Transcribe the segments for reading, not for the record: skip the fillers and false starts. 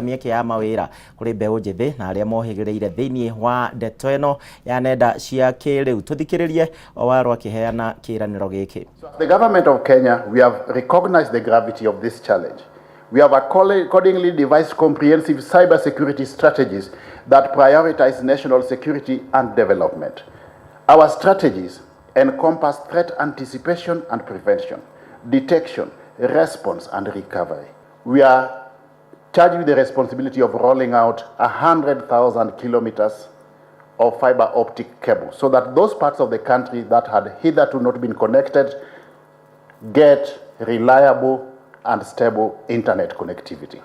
Mĩeke ya mawĩra kũrĩ mbeũ njĩthĩ na arĩa mohĩgĩrĩire thĩinĩ wa ndeto ĩno ya nenda cia kĩrĩu. Tũthikĩrĩrie Owalo akĩheana kĩĩranĩro gĩkĩ. The government of Kenya, we have recognized the gravity of this challenge. We have accordingly devised comprehensive cybersecurity strategies that prioritize national security and development. Our strategies encompass threat anticipation and prevention, detection, response, and recovery. We are charged with the responsibility of rolling out 100,000 kilometers of fiber optic cable so that those parts of the country that had hitherto not been connected get reliable and stable internet connectivity.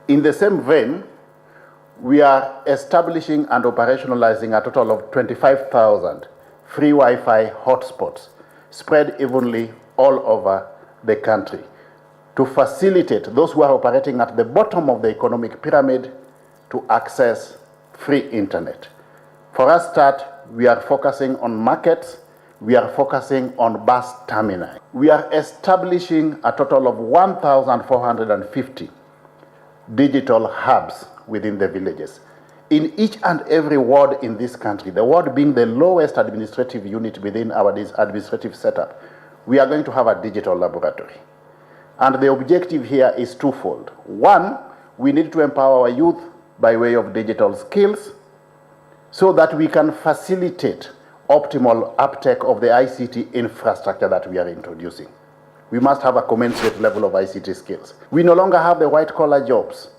In the same vein, we are establishing and operationalizing a total of 25,000 free Wi-Fi hotspots spread evenly all over the country to facilitate those who are operating at the bottom of the economic pyramid to access free internet. For us start, we are focusing on markets, we are focusing on bus terminals. We are establishing a total of 1,450 digital hubs within the villages. In each and every ward in this country, the ward being the lowest administrative unit within our administrative setup, we are going to have a digital laboratory. And the objective here is twofold. One, we need to empower our youth by way of digital skills so that we can facilitate optimal uptake of the ICT infrastructure that we are introducing. We must have a commensurate level of ICT skills. We no longer have the white collar jobs.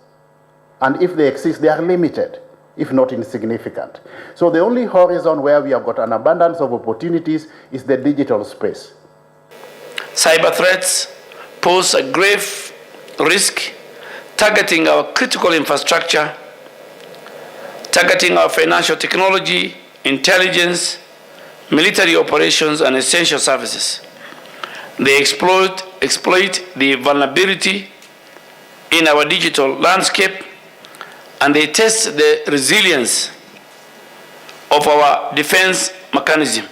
And if they exist, they are limited, if not insignificant. So the only horizon where we have got an abundance of opportunities is the digital space. Cyber threats pose a grave risk targeting our critical infrastructure, targeting our financial technology, intelligence, military operations, and essential services. They exploit the vulnerability in our digital landscape, and they test the resilience of our defense mechanism.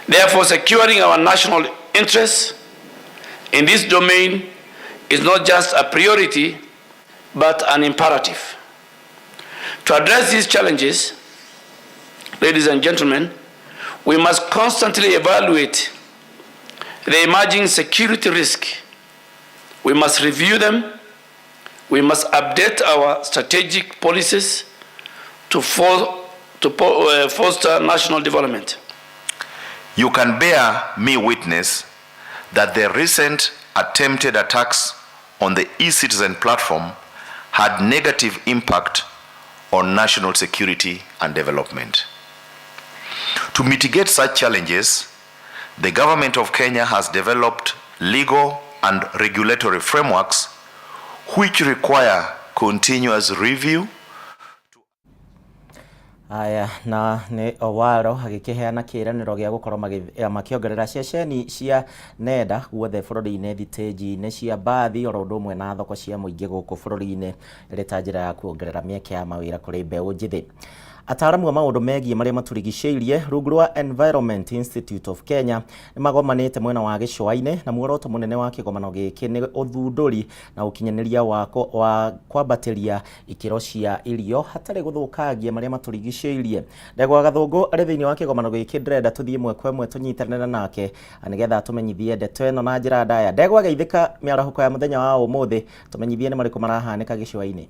Therefore, securing our national interests in this domain is not just a priority, but an imperative. To address these challenges, ladies and gentlemen, we must constantly evaluate the emerging security risk. We must review them. We must update our strategic policies to foster national development. You can bear me witness that the recent attempted attacks on the eCitizen platform had negative impact on national security and development. To mitigate such challenges, the government of Kenya has developed legal and regulatory frameworks which require continuous review. Aya na nĩ Owalo agĩkĩheana kĩĩranĩro gĩa gũkorwo makĩongerera ceceni cia nenda guothe bũrũri-inĩ, thitĩnji-inĩ cia mbathi oro ũndũ ũmwe na thoko cia mũingĩ gũkũ bũrũri-inĩ, ĩrĩ ta njĩra ya kuongerera mĩeke ya mawĩra kũrĩ mbeũ njĩthĩ. Ataaramu a maũndũ megiĩ marĩa matũrigicĩirie rungu rwa Environment Institute of Kenya nĩ magomanĩte mwena wa gĩcũa-inĩ, na muoroto mũnene wa kĩgomano gĩkĩ nĩ ũthundũri na ũkinyanĩria wa kwambatĩria ikĩro cia irio hatarĩ gũthũkangia marĩa matũrigicĩirie. Ndegwa Gathũngũ arĩ thĩinĩ wa kĩgomano gĩkĩ, ndĩrenda tũthiĩ ĩmwe kwa ĩmwe tũnyitanĩre nake nĩgetha tũmenyithie ndeto ĩno na njĩra ndaya. Ndegwa, geithĩka mĩarahũko ya mũthenya wa ũmũthĩ, tũmenyithie nĩ marĩkũ marahanĩka gĩcũa-inĩ.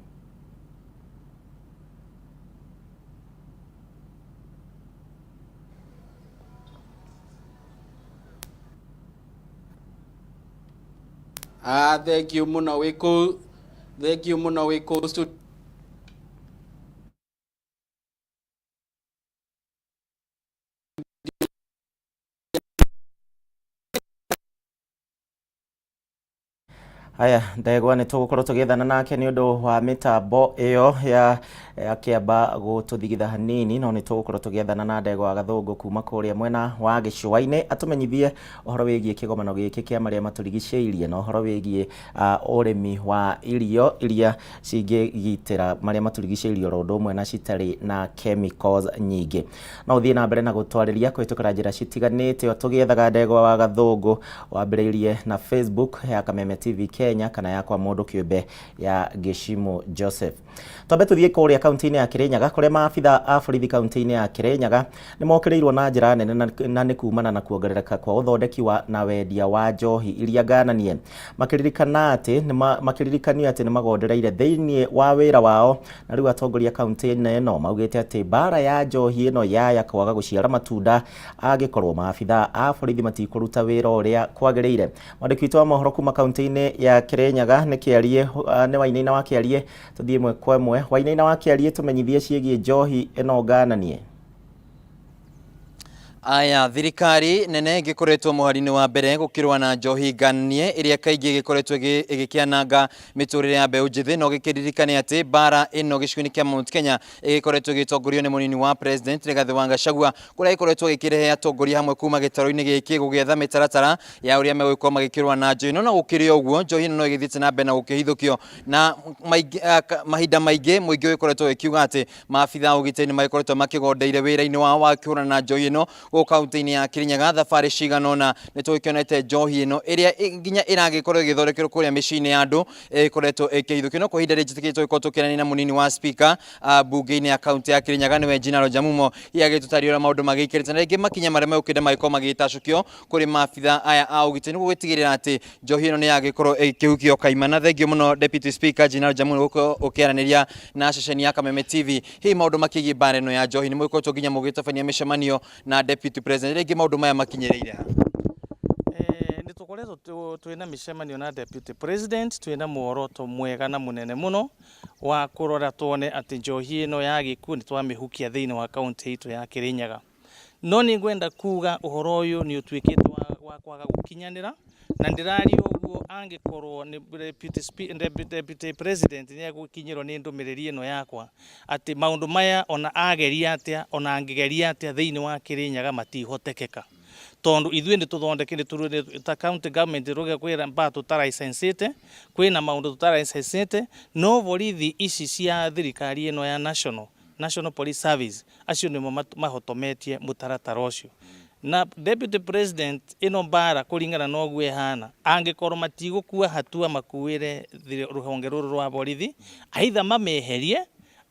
Ah, thank you mũno wĩ kũu, thank you mũno wĩ kũu studio. Haya, Ndegwa nĩ tũgũkorwo tũgĩethana nake nĩ ũndũ wa mĩtambo ĩyo ya akĩamba gũtũthigitha hanini, no nĩ tũgũkorwo tũgĩethana na Ndegwa Gathũngũ kuma kũrĩa mwena wa gĩcũa-inĩ atũmenyithie ũhoro wĩgiĩ kĩgomano gĩkĩ kĩa marĩa matũrigicĩirie na ũhoro wĩgiĩ ũrĩmi wa irio iria cingĩgitĩra marĩa matũrigicĩirie oro ũndũ ũmwe na citarĩ na chemicals nyingĩ. No ũthiĩ na mbere na gũtwarĩria kũhĩtũkĩra njĩra citiganĩte o tũgĩethaga Ndegwa wa Gathũngũ, wambĩrĩirie na Facebook ya Kameme TV Kenya. Kenya kana ya kwa mũndũ kĩũmbe ya Gĩcimu Joseph. Twambe tuthiĩ kũrĩa kaunti-inĩ ya Kirinyaga kũrĩa maabitha a borithi kaunti-inĩ ya Kirinyaga nĩ mokĩrĩirwo na njĩra nene na nĩ kumana na kuongerereka kwa ũthondeki wa na wendia wa njohi iria ngananie, makĩririkana atĩ makĩririkanio atĩ nĩ magondereire thĩinĩ wa wĩra wao. Na rĩu atongoria kaunti-inĩ ĩno maugĩte atĩ mbara ya njohi ĩno yaya kwaga gũciara matunda angĩkorwo maabitha a borithi matikũruta wĩra ũrĩa kwagĩrĩire. Mwandĩki witũ wa mohoro kuma kaunti-inĩ ya Kirinyaga nĩ Kĩarie, nĩ Wainaina wa Kĩarie. Tũthiĩ ĩmwe kwa ĩmwe. Wainaina wa Kĩarie, tũmenyithie ciĩgiĩ njohi ĩno ngananie. Aya, thirikari nene ĩgĩkoretwo mũhari-inĩ wa mbere gũkĩrũa na njohi nganie ĩrĩa kaingĩ ĩgĩkoretwo ĩgĩkĩananga mĩtũrĩre ya mbeũ njĩthĩ. No gĩkĩririkane atĩ mbara ĩno gĩcigo-inĩ kĩa Mount Kenya ĩgĩkoretwo ĩgĩtongorio nĩ mũnini wa president Rigathĩ wa Gachagua, kũrĩa ĩkoretwo ĩgĩkĩrehe atongoria hamwe kuma gĩtarũ-inĩ gĩkĩ gũgĩetha mĩtaratara ya ũrĩa megũkorwo magĩkĩrũa na njohi ĩno. Na gũkĩrĩ ũguo, njohi ĩno no ĩgĩthiĩte na mbere na gũkĩhithũkio na mahinda maingĩ mũingĩ ũgĩkoretwo ũgĩkiuga atĩ maabitha a ũgitĩri nĩ magĩkoretwo makĩgondeire wĩra-inĩ wao wa kũhũrana na njohi ĩno. Gũkũ kaunti-inĩ ya Kirinyaga thabarĩ cigana ũna nĩ tũgĩkĩonete njohi ĩno ĩrĩa nginya ĩragĩkorwo ĩgĩthondekerwo kũrĩa mĩciĩ-inĩ ya andũ ĩkoretwo ĩkĩhithũkio. No kwa ihinda rĩrĩ njĩtĩkĩtie tũgĩkorwo tũkĩaranĩria na mũnini wa speaker mbunge-inĩ ya kaunti ya Kirinyaga, nĩwe Jinaro Njamumo, hihi agĩtũtarĩria ũrĩa maũndũ magĩikarĩte na rĩngĩ makinya marĩa megũkĩenda magĩkorwo magĩtacũkio kũrĩ maabitha aya a ũgitĩri nĩguo gũtigĩrĩra atĩ njohi ĩno nĩ yagĩkorwo ĩkĩhukio kaimana. Thengiũ mũno Deputy Speaker Jinaro Njamumo gũkorwo ũkĩaranĩria na ceceni ya Kameme TV. Hihi maũndũ makĩgiĩ mbara ĩno ya njohi nĩ mũgĩkoretwo nginya mũgĩtabania mĩcemanio na Deputy President, rĩngĩ maũndũ maya makinyĩrĩire ha? Nĩ tũkoretwo twĩna mĩcemanio na Deputy President, twĩna muoroto mwega na mũnene mũno wa kũrora tuone atĩ njohi ĩno ya gĩkuũ nĩ twamĩhukia thĩinĩ wa kaunti itũ ya Kirinyaga. No nĩ ngwenda kuga ũhoro ũyũ nĩ ũtuĩkĩte wa kwaga gũkinyanĩra, na ndĩraria ũguo angĩkorwo nĩ Deputy President nĩ egũkinyĩrwo nĩ ndũmĩrĩri ĩno yakwa atĩ maũndũ maya ona ageria atĩa, ona angĩgeria atĩa thĩinĩ wa Kirinyaga matihotekeka, tondu ithuĩ nĩ tũthondeke nĩ ta county government rũge kwĩra mba tũtaraicencĩte, kwĩna maũndũ tũtaraicencĩte. No borithi ici cia thirikari ĩno ya National Police Service, acio nĩmo mahotometie mũtaratara ũcio. Na Deputy President, ĩno mbara kũringana na ũguo ĩhana, angĩkorwo matigũkua hatua makuĩre rũhonge rũrũ rwa borithi, aitha mameherie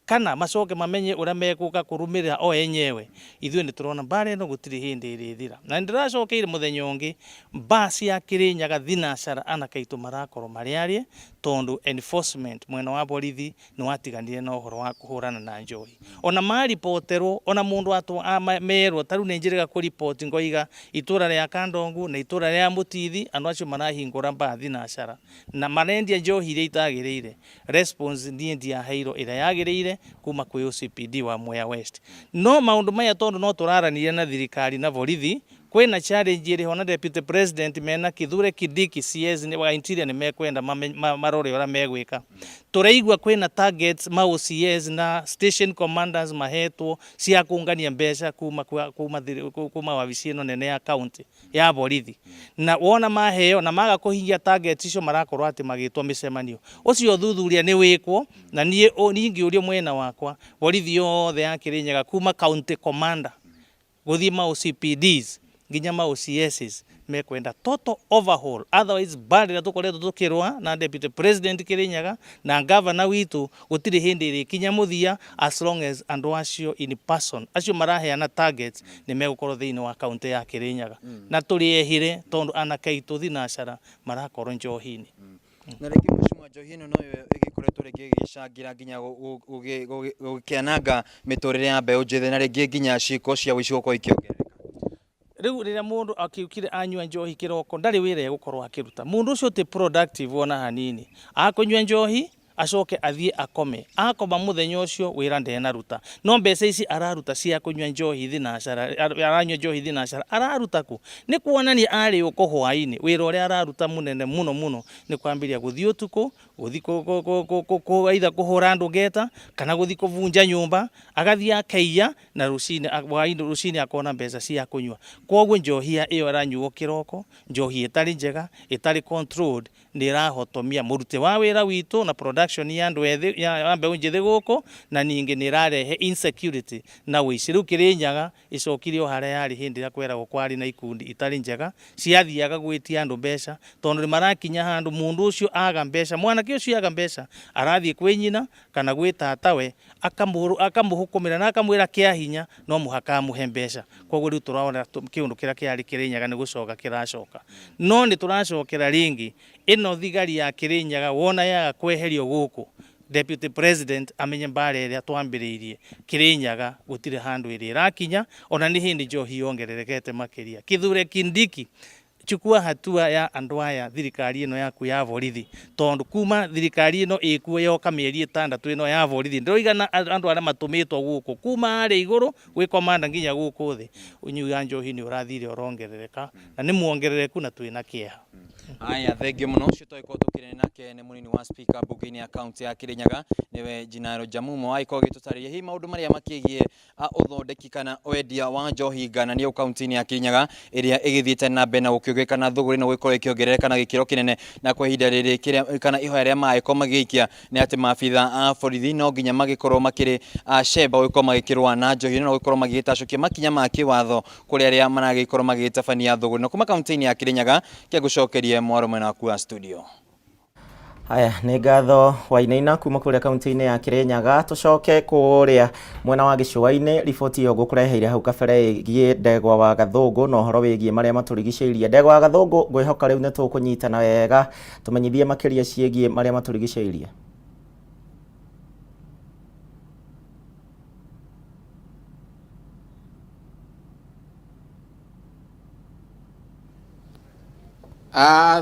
kana macoke mamenye ũrĩa megũka kũrũmĩrĩra o enyewe, ithuĩ nĩ tũrona mbara ĩno gũtirĩ hĩndĩ ĩrĩthira. Na nĩ ndĩracokeire mũthenya ũngĩ mbaa cia Kirinyaga thinacara anake aitũ marakorwo marĩ arie, tondũ enforcement mwena wa borithi nĩ watiganire na ũhoro wa kũhũrana na njohi. Ona maripoterwo, ona mũndũ merwo ta rĩu nĩ njĩrĩga kũripoti ngoiga itũra rĩa Kandongu na itũra rĩa Mũtithi andũ acio marahingũra mbaa thinacara na marendia njohi iria itagĩrĩire, response niĩ ndiaheirwo ĩrĩa yagĩrĩire kuma kwĩ OCPD wa Mwea West. No maũndũ maya, tondũ no tũraranire na thirikari na borithi, kwĩna challenge ĩrĩ ho, na Deputy President mena Kithure Kindiki CS wa Interior nĩ mekwenda marore ũrĩa megwĩka. Tũraigua kwĩna targets ma OCS na station commanders mahetwo cia kũngania mbeca kuma wabici ĩno nene ya county ya borithi, na wona maheo na maga kũhingia target icio, marakorwo atĩ magĩtwo mĩcemanio. Ũcio ũthuthuria nĩ wĩkwo, na niĩ ingĩũrio mwena wakwa, borithi yothe ya Kirinyaga kuma county commander gũthiĩ ma OCPDs nginya ma OCSs mekwenda total overhaul, otherwise mbara ĩrĩa tũkoretwo tũkĩrũa na Deputy President Kirinyaga na governor witũ gũtirĩ hĩndĩ ĩrĩkinya mũthia as long as andũ acio in person acio maraheana targets nĩ megũkorwo thĩinĩ wa kaunti ya Kirinyaga. Na tũrĩ ehire tondũ anake aitũ thinacara marakorwo njohi-inĩ. Na rĩngĩ, mheshimiwa, njohi ĩno noyo ĩgĩkoretwo rĩngĩ ĩgĩcangĩra nginya gũkĩananga mĩtũrĩre ya mbeũ njĩthĩ na rĩngĩ nginya ciĩko cia ũici gũkorwo ikĩongerereka. Rĩu rĩrĩa mũndũ akiukire anyua njohi kĩroko, ndarĩ wĩra egũkorwo akĩruta. Mũndũ ũcio ti productive ona hanini. Akũnyua njohi acoke athiĩ akome, akoma mũthenya ũcio wĩra ndenaruta. No mbeca ici araruta cia kũnyua njohi thinacara, aranyua njohi thinacara, araruta kũ? Nĩ kuonania arĩ ũko hwaĩ-inĩ wĩra ũrĩa araruta mũnene mũno mũno nĩ kwambĩrĩria gũthiĩ ũtukũ, gũthiĩ either kũhũra andũ ngeta kana gũthiĩ kũbunja nyũmba, agathiĩ akaiya na rũcinĩ hwaĩ-inĩ rũcinĩ akona mbeca cia kũnyua. Koguo njohi ĩyo ĩranyuo kĩroko, njohi ĩtarĩ njega, ĩtarĩ controlled, Nĩ ĩrahotomia mũrutĩ wa wĩra witũ na production ya andũ ethĩ ya mbeũ njĩthĩ gũkũ, na ningĩ nĩ ĩrarehe insecurity na ũici. Rĩu Kĩrĩnyaga ĩcokire o harĩa yarĩ hĩndĩ ĩrĩa kweragwo kwarĩ na ikundi itarĩ njega ciathiaga gwĩtia andũ mbeca, tondũ nĩ marakinya handũ mũndũ ũcio aga mbeca, mwanake ũcio aga mbeca arathiĩ kwĩ nyina kana gwĩ tatawe akamũhũkũmĩra na akamwĩra kĩa hinya no mũhaka amũhe mbeca. Koguo rĩu tũrona kĩũndũ kĩrĩa kĩarĩ Kĩrĩnyaga nĩ gũcoka kĩracoka, no nĩ tũracokera rĩngĩ ĩno thigari ya Kĩrĩnyaga wona yaga kweherio gũkũ, Deputy President amenye mbara ĩrĩa twambĩrĩirie Kĩrĩnyaga gũtirĩ handũ ĩrĩ ĩrakinya, ona nĩ hĩndĩ njohi yongererekete makĩria. Kithure Kindiki, chukua hatua ya andũ aya, thirikari ĩno yaku ya borithi, tondũ kuma thirikari ĩno ĩkuo yoka mĩeri 6 ĩno ya borithi, ndĩroiga na andũ arĩa matũmĩtwo gũkũ kuma harĩa igũrũ gwĩ komanda nginya gũkũ thĩ, ũnyui wa njohi nĩ ũrathire ũrongerereka na nĩ muongerereku na twĩna kĩeha. Aya, thengiũ mũno. Ũcio twagĩkorwo tũkĩrĩ nake nĩ mũnini wa speaker mbunge-inĩ ya kaunti ya Kirinyaga, nĩwe Jinaro Jamumo, agĩkorwo agĩtũtarĩria hihi maũndũ marĩa makĩgiĩ ũthondeki kana wendia wa njohi ngananie kaunti-inĩ ya Kirinyaga ĩrĩa ĩgĩthiĩte na mbere na gũkĩongerereka na thũgũrĩ ĩno gũgĩkorwo ĩkĩongerereka na gĩkĩro kĩnene. Na kwa ihinda rĩrĩ kĩrĩa kana ihoya rĩa magĩkorwo magĩikia nĩ atĩ maabitha a borithi no nginya magĩkorwo makĩrĩ cemba gũgĩkorwo magĩkĩrũa na njohi ĩno na gũgĩkorwo magĩgĩtacũkia makinya ma kĩwatho kũrĩ arĩa maragĩkorwo magĩgĩtabania thũgũrĩ. Na kuma kaunti-inĩ ya Kirinyaga, kĩngũcokerie mwaro mwena waku wa studio. Haya, nĩ ngatho Wainaina kuma kũrĩa kaunti-inĩ ya Kirinyaga. Tũcoke kũrĩa mwena wa gĩcũa-inĩ, riboti ĩyo ngũkũreheire hau kabere ĩgiĩ Ndegwa wa Gathũngũ na ũhoro wĩgiĩ marĩa matũrigicĩirie. Ndegwa wa Gathũngũ, ngwĩhoka rĩu nĩ tũkũnyitana wega, tũmenyithie makĩria ciĩgiĩ marĩa matũrigicĩirie.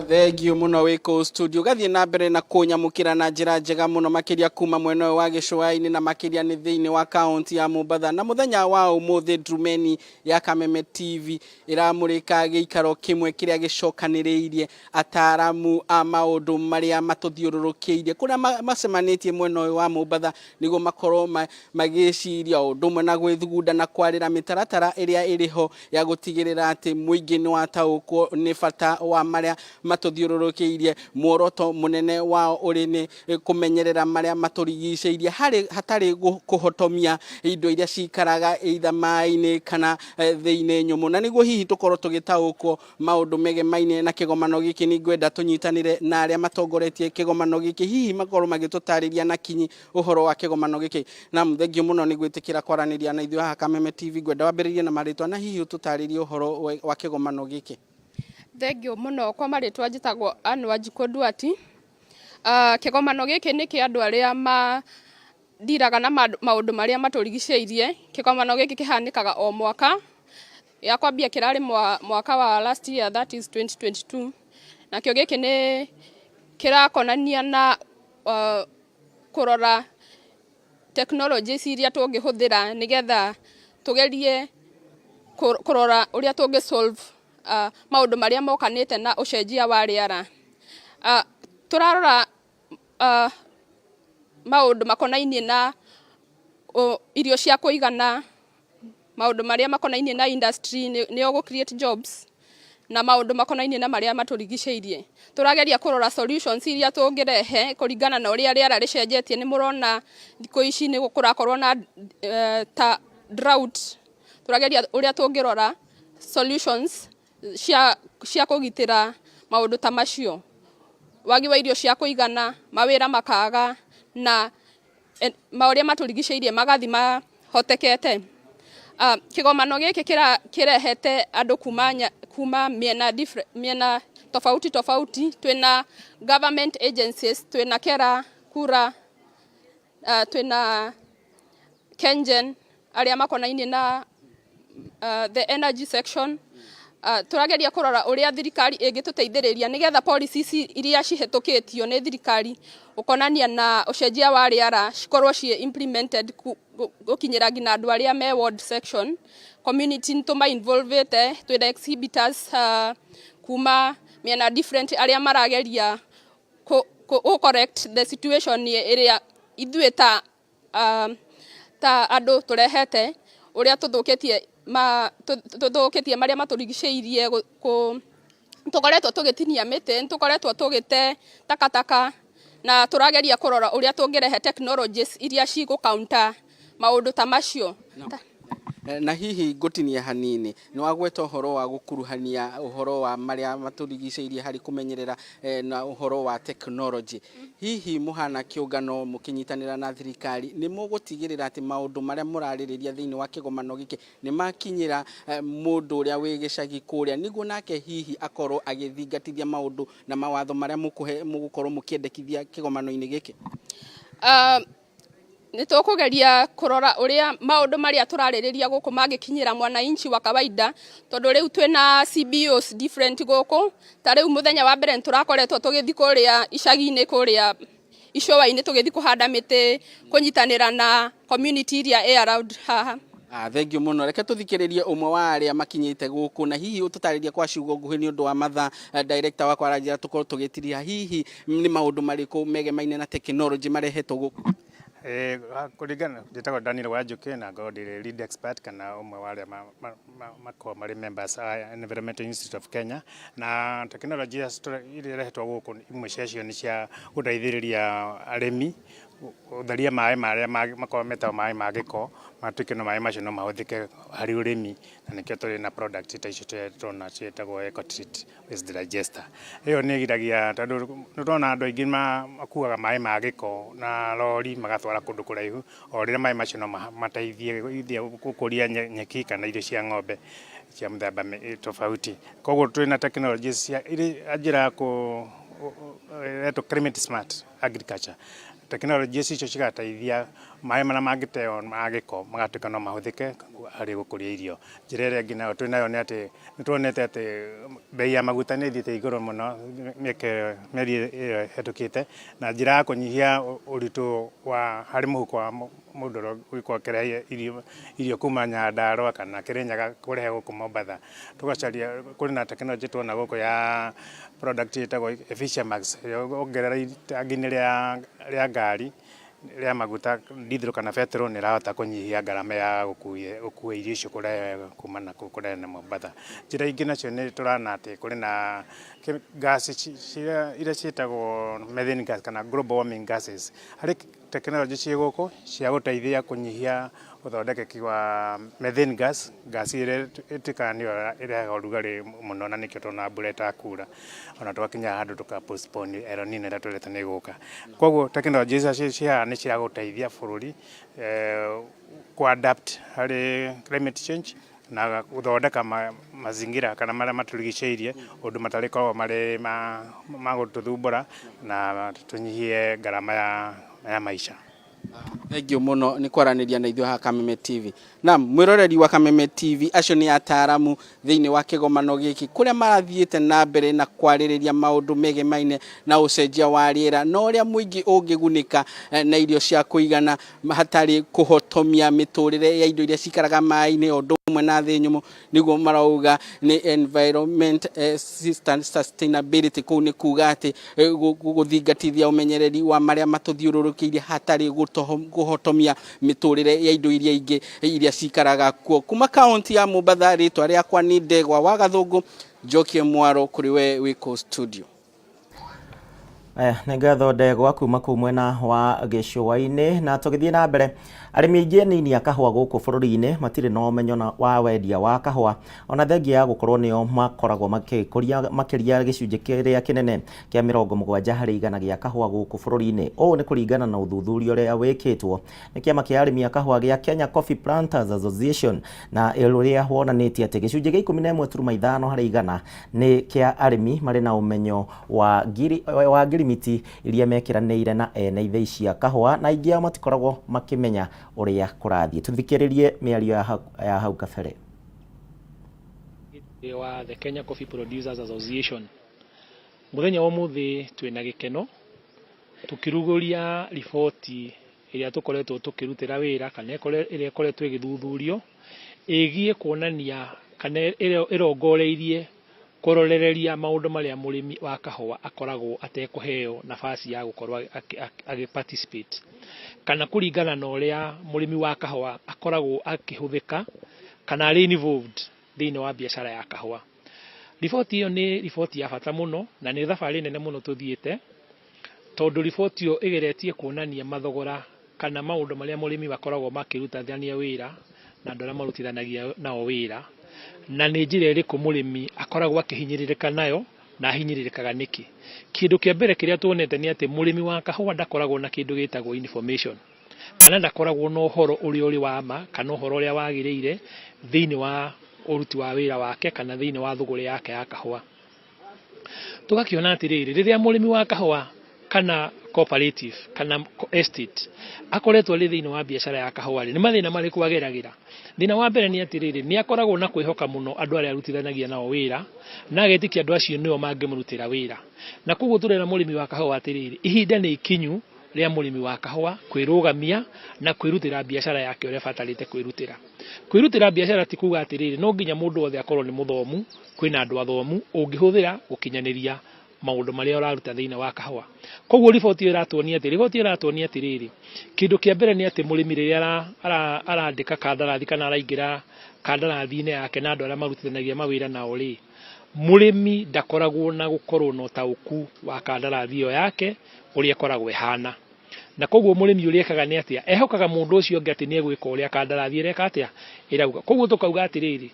Thengiũ mũno wĩ kũu studio, gathiĩ na mbere na kũnyamũkĩra na njĩra njega mũno makĩria kuma mwena ũyũ wa gĩcũa-inĩ na makĩria nĩ thĩinĩ wa kaunti ya Mombatha. Na mũthenya wa ũmũthĩ Ndrumeni ya Kameme TV ĩramũrĩka gĩikaro kĩmwe kĩrĩa gĩcokanĩrĩirie ataramu a maũndũ marĩa matũthiũrũrũkĩirie kũrĩa macemanĩtie mwena ũyũ wa Mombatha nĩguo makorwo magĩciria ũndũ ũmwe na gwĩthugunda na kwarĩra mĩtaratara ĩrĩa ĩrĩho ya gũtigĩrĩra atĩ mũingĩ nĩ wataũkwo nĩ bata wa marĩa matũthiũrũrũkĩirie. Muoroto mũnene wao ũrĩ nĩ kũmenyerera marĩa matũrigicĩirie harĩ hatarĩ kũhotomia indo iria cikaraga either maĩ-inĩ kana thĩinĩ nyũmũ. Na nĩguo hihi tũkorwo tũgĩtaũkwo maũndũ megemaine na kĩgomano gĩkĩ, nĩ ngwenda tũnyitanĩre na arĩa matongoretie kĩgomano gĩkĩ, hihi makorwo magĩtũtarĩria na kinyi ũhoro wa kĩgomano gĩkĩ. Naam, thengiũ mũno nĩ gwĩtĩkĩra kwaranĩria na ithuĩ haha Kameme TV. Ngwenda wambĩrĩrie na marĩtwa na hihi ũtũtarĩrie ũhoro wa kĩgomano gĩkĩ. Thengiũ mũno. Kwa marĩtwa njĩtagwo Ann Wanjikũ Nduati. Kĩgomano gĩkĩ nĩ kĩa andũ arĩa mandiraga na maũndũ marĩa matũrigicĩirie. Kĩgomano gĩkĩ kĩhanĩkaga o mwaka, ya kwambia kĩrarĩ mwaka wa last year, that is 2022. Nakĩo gĩkĩ nĩ kĩrakonania na kũrora technologies iria tũngĩhũthĩra nĩgetha tũgerie kũrora ũrĩa tũngĩ solve maũndũ marĩa mokanĩte na ũcenjia wa rĩera. Tũrarora maũndũ makonainie na irio cia kũigana, maũndũ marĩa makonainie na industry nĩo gũ create jobs, na maũndũ makonainie na marĩa matũrigicĩirie. Tũrageria kũrora solutions iria tũngĩrehe kũringana na ũrĩa rĩera rĩcenjetie. Nĩ mũrona thikũ ici nĩ kũrakorwo na ta drought. Tũrageria ũrĩa tũngĩrora solutions cia kũgitĩra maũndũ ta macio, wagi wa irio cia kũigana, mawĩra makaga, na maũrĩa matũrigicĩirie magathi mahotekete. Kĩgomano gĩkĩ kĩrehete andũ kuma mĩena different, mĩena tofauti tofauti. Twĩna government agencies, twĩna KeRRA, KURA, twĩna KenGen arĩa makonainie na the energy section. Tũrageria kũrora ũrĩa thirikari ĩngĩtũteithĩrĩria nĩgetha policies iria cihĩtũkĩtio nĩ thirikari gũkonania na ũcenjia wa rĩera cikorwo ciĩ implemented gũkinyĩra nginya andũ arĩa me ward section community. Nĩ tũma involvete, twĩna exhibitors kuma mĩena different arĩa marageria kũ correct the situation ĩrĩa ithuĩ ta andũ tũrehete, ũrĩa tũthũkĩtie marĩa matũrigicĩirie. Tukoretwo tugitinia mĩtĩ, nĩtũkoretwo tũgĩte takataka, na tũrageria kũrora ũrĩa tũngĩrehe technologies iria cigũ counter maũndũ ta macio. Na hihi ngũtinia hanini, nĩ wagweta ũhoro wa gũkuruhania ũhoro wa marĩa matũrigicĩirie harĩ kũmenyerera na ũhoro wa technology. Hihi mũhana kĩũngano mũkĩnyitanĩra na thirikari nĩ mũgũtigĩrĩra atĩ maũndũ marĩa mũrarĩrĩria thĩinĩ wa kĩgomano gĩkĩ nĩ makinyĩra mũndũ ũrĩa wĩ gĩcagi kũrĩa, nĩguo nake hihi akorwo agĩthingatithia maũndũ na mawatho marĩa mũgũkorwo mũkĩendekithia kĩgomano-inĩ gĩkĩ? Nĩ tũkũgeria kũrora ũrĩa maũndũ marĩa tũrarĩrĩria gũkũ mangĩkinyĩra mwananchi wa kawaida, tondũ rĩu twĩna CBOs different gũkũ. Ta rĩu mũthenya wa mbere nĩtũrakoretwo tũgĩthiĩ kũrĩa icagi-inĩ, kũrĩa icũa-inĩ, tũgĩthiĩ kũhanda mĩtĩ, kũnyitanĩra na community iria ĩ around haha. Thank you mũno. Reke tũthikĩrĩrie ũmwe wa arĩa makinyĩte gũkũ, na hihi ũtũtarĩrie kwa ciugo nguhĩ nĩ ũndũ wa mathaa. Director wakwa aranjĩra tũkorwo tũgĩtiria. Hihi nĩ maũndũ marĩkũ megemaine na technology marehetwo gũkũ? Kũringana njĩtagwo Daniel Wanjũkĩ na ngorwo ndĩ lead expert kana ũmwe wa arĩa makoragwo marĩ members a Environmental Institute of Kenya. Na technology iria irehetwo gũkũ, imwe ciacio nĩ cia gũteithĩrĩria arĩmi gũtheria maĩ marĩa makoragwo metagwo maĩ ma gĩko, matuĩke no maĩ macio no mahũthĩke harĩ ũrĩmi, na nĩkĩo tũrĩ na product ta icio tũrona ciĩtagwo EcoTreat Waste Digester. Ĩyo nĩ ĩgiragia, tondũ nĩ tũrona andũ aingĩ makuaga maĩ ma gĩko na rori magatwara kũndũ kũraihu, o rĩrĩa maĩ macio no mateithie gũkũria nyeki kana irio cia ng'ombe cia mũthemba tofauti. Koguo twĩna technology cia njĩra ya ĩretwo climate smart agriculture. Technology icio cigateithia maĩ marĩa mangĩteo ma gĩko magatuĩka no mahũthĩke harĩ gũkũria irio. Njĩra ĩrĩa ĩngĩ nayo twĩnayo nĩ atĩ nĩ tuonete atĩ bei ya maguta nĩ ĩthiĩte igũrũ mũno mĩaka mĩeri ĩyo ĩhetũkĩte, na njĩra ya kũnyihia ũritũ wa harĩ mũhuko wa mũndũ ũrĩa ũgĩkorwo akĩrehe irio kuma Nyandarũa kana Kĩrĩnyaga kũrehe gũkũ Mombatha, tũgacaria kũrĩ na technology tuona gũkũ ya product ĩtagwo Efficiamax, ĩrĩa wongerera itangi-inĩ rĩa ngari rĩa maguta, diesel kana petrol, nĩ ĩrahota kũnyihia ngarama ya gũkua irio icio kũrehe kuma na kũu kũrehe na Mombatha. Njĩra ingĩ nacio nĩ tũrona atĩ kũrĩ na gas iria ciĩtagwo methane gas kana global warming gases. Harĩ technology ciĩ gũkũ cia gũteithia kũnyihia ũthondekeki wa methane gas, gas ĩrĩa ĩtuĩkaga nĩyo ĩrehaga ũrugarĩ mũno, na nĩkĩo tuonaga mbura ĩtakura, ona twakinya handũ tũka postpone El Nino ĩrĩa twĩrĩtwo nĩ ĩgũka. Koguo technology icio ciĩ haha nĩ cia gũteithia bũrũri kũ adapt harĩ climate change na gũthondeka mazingira kana marĩa matũrigicĩirie ũndũ matarĩkoragwo marĩ ma gũtũthumbũra, na tũnyihie ngarama ya maica. Thank you mũno nĩ kwaranĩria na ithuĩ haha Kameme TV. Naam, mwĩroreri wa Kameme TV, acio nĩ ataaramu thĩinĩ wa kĩgomano gĩkĩ kũrĩa marathiĩte na mbere na kwarĩrĩria maũndũ megemaine na ũcenjia wa rĩera na ũrĩa mũingĩ ũngĩgunĩka na irio cia kũigana hatarĩ kũhotomia mĩtũrĩre ya indo iria cikaraga maĩ-inĩ o ũndũ ũmwe na thĩ nyũmũ, nĩguo marauga nĩ environment sustainability. Kũu nĩ kuga atĩ gũthingatithia ũmenyereri wa marĩa matũthiũrũrũkĩirie hatarĩ kũhotomia mĩtũrĩre ya indo iria ingĩ iria cikaraga kuo. Kuma kaunti ya Mombatha, rĩtwa rĩakwa nĩ Ndegwa wa Gathũngũ. Njokie mwaro kũrĩ we wĩkũ studio. Aya, nĩ ngatho Ndegwa kuma kũu mwena wa gĩcũa-inĩ. Na tũgĩthiĩ na mbere, arĩmi aingĩ anini a kahũa gũkũ bũrũri-inĩ matirĩ na ũmenyo wa wendia wa kahũa, ona thengia ya gũkorwo nĩo makoragwo makĩkũria makĩria gĩcunjĩ kĩrĩa kĩnene kĩa 70% gĩa kahũa gũkũ bũrũri-inĩ. Ũũ nĩ kũringana na ũthuthuria ũrĩa wĩkĩtwo nĩ kĩama kĩa arĩmi a kahũa gĩa Kenya Coffee Planters Association, na ũrĩa wonanĩtie atĩ gĩcunjĩ gĩa 11.5% nĩ kĩa arĩmi marĩ na ũmenyo wa ngirimiti iria mekĩranĩire na ene ithĩi cia kahũa, na aingĩ ao matikoragwo makĩmenya ũrĩa kũrathiĩ. Tũthikĩrĩrie mĩario ya hau kabere. Wa the Kenya Coffee Producers Association, muthenya wa umuthi twina gikeno tukiruguria riboti ĩrĩa tũkoretwo tũkĩrutĩra wĩra, kana ĩrĩa ĩkoretwo ĩgĩthuthurio ĩgiĩ kuonania kana ĩrĩa ĩrongoreirie kũrorereria maũndũ marĩa mũrĩmi wa kahũa akoragwo atekũheo nafasi ya gũkorwo agĩ participate, kana kũringana na ũrĩa mũrĩmi wa kahũa akoragwo akĩhũthĩka kana arĩ involved thĩinĩ wa biacara ya kahũa. Riboti ĩyo nĩ riboti ya bata mũno na nĩ thabarĩ nene mũno tũthiĩte, tondũ riboti ĩyo ĩgeretie kuonania mathogora kana maũndũ marĩa mũrĩmi makoragwo makĩrutithania wĩra na andũ arĩa marutithanagia nao wĩra, na nĩ njĩra ĩrĩkũ mũrĩmi akoragwo akĩhinyĩrĩrĩka nayo na ahinyĩrĩrĩkaga nĩkĩ. Kĩndũ kĩa mbere kĩrĩa tuonete nĩ atĩ mũrĩmi wa kahũa ndakoragwo na kĩndũ gĩtagwo information. Kana ndakoragwo na ũhoro ũrĩa ũrĩ wa ma kana ũhoro ũrĩa wagĩrĩire thĩinĩ wa ũruti wa wĩra wake kana thĩinĩ wa thũgũrĩ yake ya kahũa. Tũgakĩona atĩrĩrĩ, rĩrĩa mũrĩmi wa kahũa kana cooperative kana estate akoretwo arĩ thĩinĩ wa biacara ya kahũa rĩ, nĩ mathĩna marĩkũ ageragĩra? Thĩna wa mbere nĩ atĩrĩrĩ, nĩ akoragwo na kwĩhoka mũno andũ arĩa arutithanagia nao wĩra, na agetĩkia andũ acio nĩo mangĩmũrutĩra wĩra. Na koguo tũrera mũrĩmi wa kahũa atĩrĩrĩ, ihinda nĩ ikinyu rĩa mũrĩmi wa kahũa kwĩrũgamia na kwĩrutĩra biacara yake ũrĩa abatarĩte kwĩrutĩra. Kwĩrutĩra biacara ti kuga atĩrĩrĩ, no nginya mũndũ wothe akorwo nĩ mũthomu, kwĩna andũ athomu ũngĩhũthĩra gũkinyanĩria maũndũ marĩa ũraruta thĩinĩ wa kahũa. Koguo riboti ĩyo ĩratuonia atĩ, riboti ĩyo ĩratuonia atĩrĩrĩ, kĩndũ kĩa mbere nĩ atĩ mũrĩmi rĩrĩa arandĩka kandarathi kana araingĩra kandarathi-inĩ yake na andũ arĩa marutithanagia mawĩra nao rĩ, mũrĩmi ndakoragwo na gũkorwo na ũtaũku wa kandarathi ĩyo yake ũrĩa ĩkoragwo ĩhana. Na koguo mũrĩmi ũrĩa ekaga nĩ atĩa, ehokaga mũndũ ũcio ũngĩ atĩ nĩ egwĩka ũrĩa kandarathi ĩreka atĩa, ĩrauga. Koguo tũkauga atĩrĩrĩ,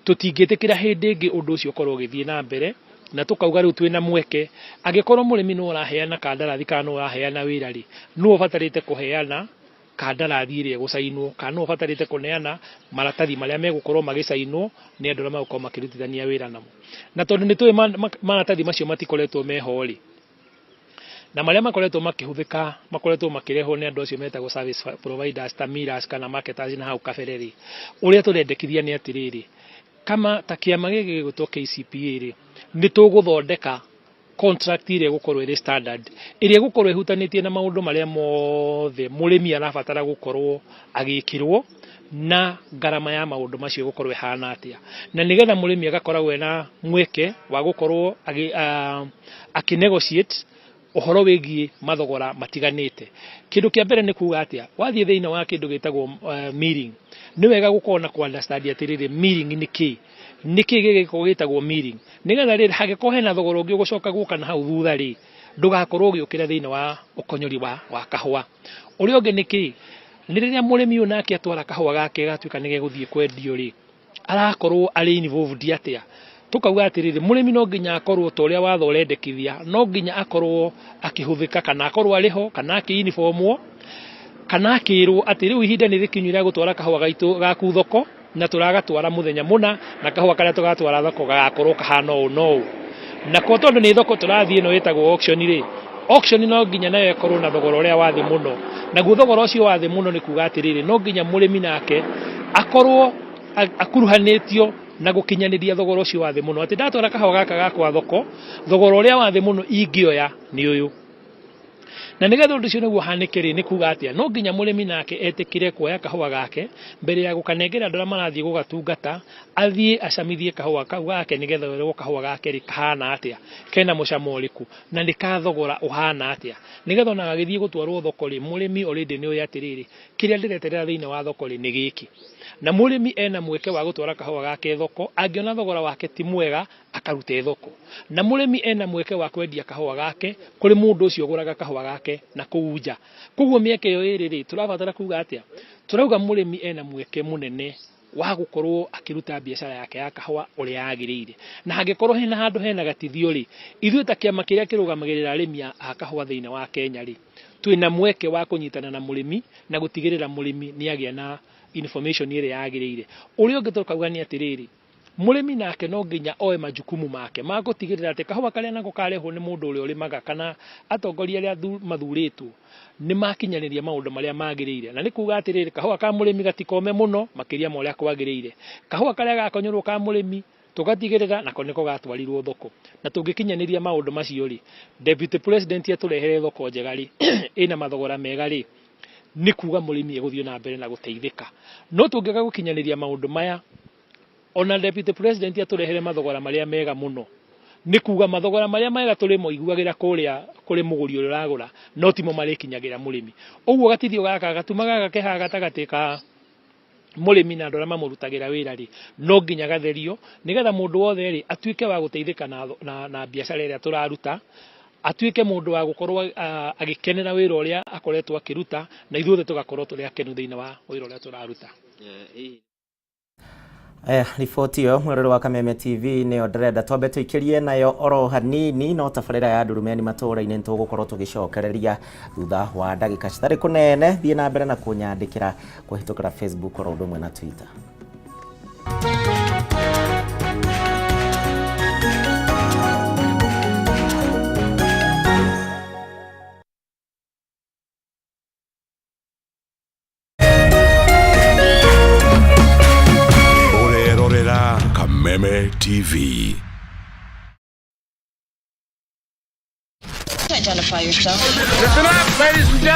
tũtingĩtĩkĩra hĩndĩ ĩngĩ ũndũ ũcio ũkorwo ũgĩthiĩ na mbere, na tũkauga rĩu twĩna mweke, angĩkorwo mũrĩmi nĩwe ũraheana kandarathi kana nĩwe ũraheana wĩra rĩ, nĩwe ũbatarĩte kũheana kandarathi ĩrĩa ĩgũcainwo, kana nĩwe ũbatarĩte kũneana maratathi marĩa megũkorwo magĩcainwo nĩ andũ arĩa megũkorwo makĩrutithania wĩra namo. Na tondũ nĩ tũĩ maratathi macio matikoretwo meho rĩ, na marĩa makoretwo makĩhũthĩka makoretwo makĩrehwo nĩ andũ acio metagwo service providers ta millers kana marketers na hau kabere rĩ, ũrĩa tũrendekithia nĩ atĩrĩrĩ, kama ta kĩama gĩkĩ gĩgwĩtwo KCPA rĩ, nĩ tũgũthondeka contract ĩrĩa ĩgũkorwo ĩrĩ standard, ĩrĩa ĩgũkorwo ĩhutanĩtie na maũndũ marĩa mothe mũrĩmi arabatara gũkorwo agĩkĩrwo, na ngarama ya maũndũ macio ĩgũkorwo ĩhana atĩa, na nĩgetha mũrĩmi agakoragwo ena mweke wa gũkorwo akĩ negotiate ũhoro wĩgiĩ mathogora matiganĩte. Kĩndũ kĩa mbere nĩ kuga atĩa, wathiĩ thĩinĩ wa kĩndũ gĩtagwo milling, nĩ wega gũkorwo na kũ understand atĩrĩrĩ, milling nĩ kĩ, nĩ kĩ gĩgĩkorwo gĩtagwo milling, nĩgetha rĩrĩ hangĩkorwo hena thogora ũngĩ ũgũcoka gũka na hau thutha rĩ, ndũgakorwo ũgĩũkĩra thĩinĩ wa ũkonyori wa kahũa. Ũrĩa ũngĩ nĩ kĩ, nĩ rĩrĩa mũrĩmi ũyũ nake atwara kahũa gake gatuĩka nĩ gegũthiĩ kwendio rĩ, arakorwo arĩ involved atĩa. Tũkauga atĩrĩrĩ, mũrĩmi no nginya akorwo ta ũrĩa watho ũrendekithia, no nginya akorwo akĩhũthĩka kana akorwo arĩ ho kana akĩ-informwo kana akĩrwo atĩ rĩu ihinda nĩ rĩkinyu rĩa gũtwara kahũa gaitũ gaku thoko, na tũragatwara mũthenya mũna, na kahũa karĩa tũgatwara thoko gagakorwo kahana ũũ na ũũ. Nako tondũ nĩ thoko tũrathiĩ ĩno ĩtagwo auction rĩ, auction no nginya nayo ĩkorwo na thogora ũrĩa wa thĩ mũno, naguo thogora ũcio wa thĩ mũno nĩ kuga atĩrĩrĩ, no nginya mũrĩmi nake akorwo akuruhanĩtio na gũkinyanĩria thogora ũcio wa thĩ mũno, atĩ ndatwara kahũa gaka gakwa thoko, thogora ũrĩa wa thĩ mũno ingĩoya nĩ ũyũ. Na nĩgetha ũndũ ũcio nĩguo ũhanĩke rĩ, nĩ kuga atĩa, no nginya mũrĩmi nake etĩkĩre kuoya kahũa gake mbere ya gũkanengera andũ arĩa marathiĩ gũgatungata, athiĩ acamithie kahũa kau gake nĩgetha erwo kahũa gake rĩ kahana atĩa, kena mũcamo ũrĩkũ, na nĩ ka thogora ũhana atĩa, nĩgetha ona gagĩthiĩ gũtwarwo thoko rĩ, mũrĩmi already nĩ ũĩ atĩrĩrĩ, kĩrĩa ndĩreterera thĩinĩ wa thoko rĩ nĩ gĩkĩ. Na mũrĩmi ena mweke wa gũtwara kahũa gake thoko, angĩona thogora wake ti mwega akarute thoko. Na mũrĩmi ena mweke wa kwendia kahũa gake kũrĩ mũndũ ũcio ũgũraga kahũa gake na kũu nja. Koguo mĩeke ĩyo ĩrĩ rĩ, tũrabatara kuga atĩa? Tũrauga mũrĩmi ena mweke mũnene wa gũkorwo akĩruta biacara yake ya kahũa ũrĩa yagĩrĩire. Na hangĩkorwo hena handũ hena gatithio rĩ, ithuĩ ta kĩama kĩrĩa kĩrũgamagĩrĩra arĩmi a kahũa thĩinĩ wa Kenya rĩ, twĩna mweke wa kũnyitana na mũrĩmi na gũtigĩrĩra mũrĩmi nĩ agĩa na information ĩrĩa yagĩrĩire. Ũrĩa ũngĩ tũkauga nĩ atĩrĩrĩ, mũrĩmi nake no nginya oe majukumu make ma gũtigĩrĩra atĩ kahũa karĩa nako karehwo nĩ mũndũ ũrĩa ũrĩmaga kana atongoria arĩa mathurĩtwo nĩ makinyanĩria maũndũ marĩa magĩrĩire. Na nĩ kuga atĩrĩrĩ, kahũa ka mũrĩmi gatikome mũno makĩria ma ũrĩa kwagĩrĩire. Kahũa karĩa gakonyorwo ka mũrĩmi tũgatigĩrĩra nako nĩko gatwarirwo thoko. Na tũngĩkinyanĩria maũndũ macio rĩ, Deputy President atũrehere thoko njega rĩ, ĩna mathogora mega rĩ, nĩ kuga mũrĩmi egũthiĩ na mbere na gũteithĩka. No tũngĩaga gũkinyanĩria maũndũ maya, ona Deputy President atũrehere mathogora marĩa mega mũno, nĩ kuga mathogora marĩa mega tũrĩmoiguagĩra kũrĩa kũrĩ mũgũri ũrĩa ũragũra, no timo marĩkinyagĩra mũrĩmi. Ũguo gatithio gaka gatuma gaka ke haha gatagatĩ ka Mũrĩmi na andũ arĩa mamũrutagĩra wĩra rĩ, no nginya gatherio nĩgetha mũndũ wothe rĩ atuĩke wa gũteithĩka na biacara ĩrĩa tũraruta, atuĩke mũndũ wa gũkorwo agĩkenera wĩra ũrĩa akoretwo akĩruta, na ithuothe tũgakorwo tũrĩ akenu thĩinĩ wa wĩra ũrĩa tũraruta. Aya, riboti ĩyo mwĩroreri wa Kameme TV nĩyo ndĩrenda twambe tũikĩrie nayo oro hanini, no tabarĩra ya Ndurumeni matũũra-inĩ nĩtũgũkorwo tũgĩcokereria thutha wa ndagĩka citarĩ kũnene. Thiĩ na mbere na kũnyandĩkĩra kũhĩtũkĩra Facebook oro ũndũ ũmwe na Twitter. Ũrerorera Kameme TV.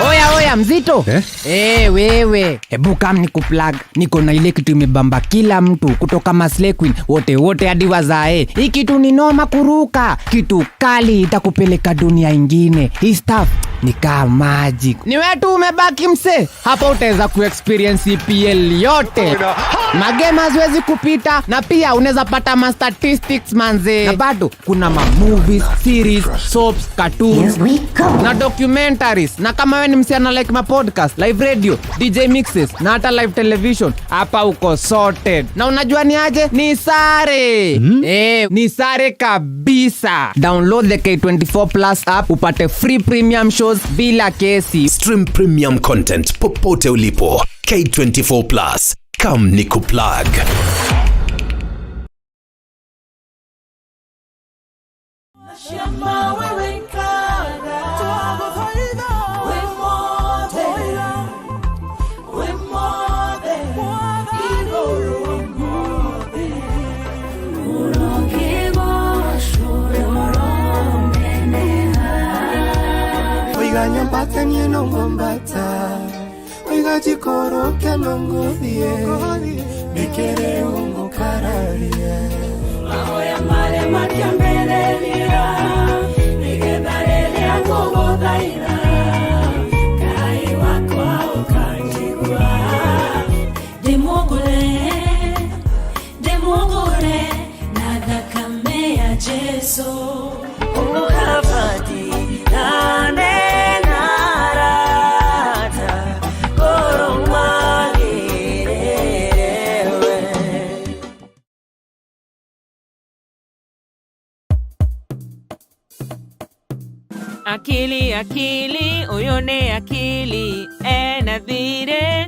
Oya oya mzito eh? Eh, wewe hebu kam nikuplug, niko na ile kitu imebamba kila mtu kutoka Maslay Queen wote wote hadi wazae. Hii kitu ni noma kuruka, kitu kali itakupeleka dunia ingine. Hii stuff ni kama magic. Ni wewe tu umebaki mse, hapa utaweza kuexperience EPL yote. Magame haziwezi kupita, na pia unaweza pata ma statistics manze. Na bado kuna ma movies, series, soaps, cartoons na documentaries. Na kama wewe ni msichana like ma podcast, live radio, DJ mixes na hata live television, hapa uko sorted. Na unajua ni aje? Ni sare. Ni sare kabisa. Download the K24 Plus app upate free premium shows bila kesi. Stream premium content popote ulipo. K24 Plus. Come nikuplug. Oiga nyambata nie nongombata, oiga jikoroke nongothie, nikere ungo kararia. Mahoya maria matiambĩrĩria, nĩgetha rĩrĩa ngũgũthaitha, Ngai wakwa ũkanjigua. Ndĩmũgũre, ndĩmũgũre na thakame ya Jesũ. Akili, akili, ũyũ nĩ akili ena thirĩ.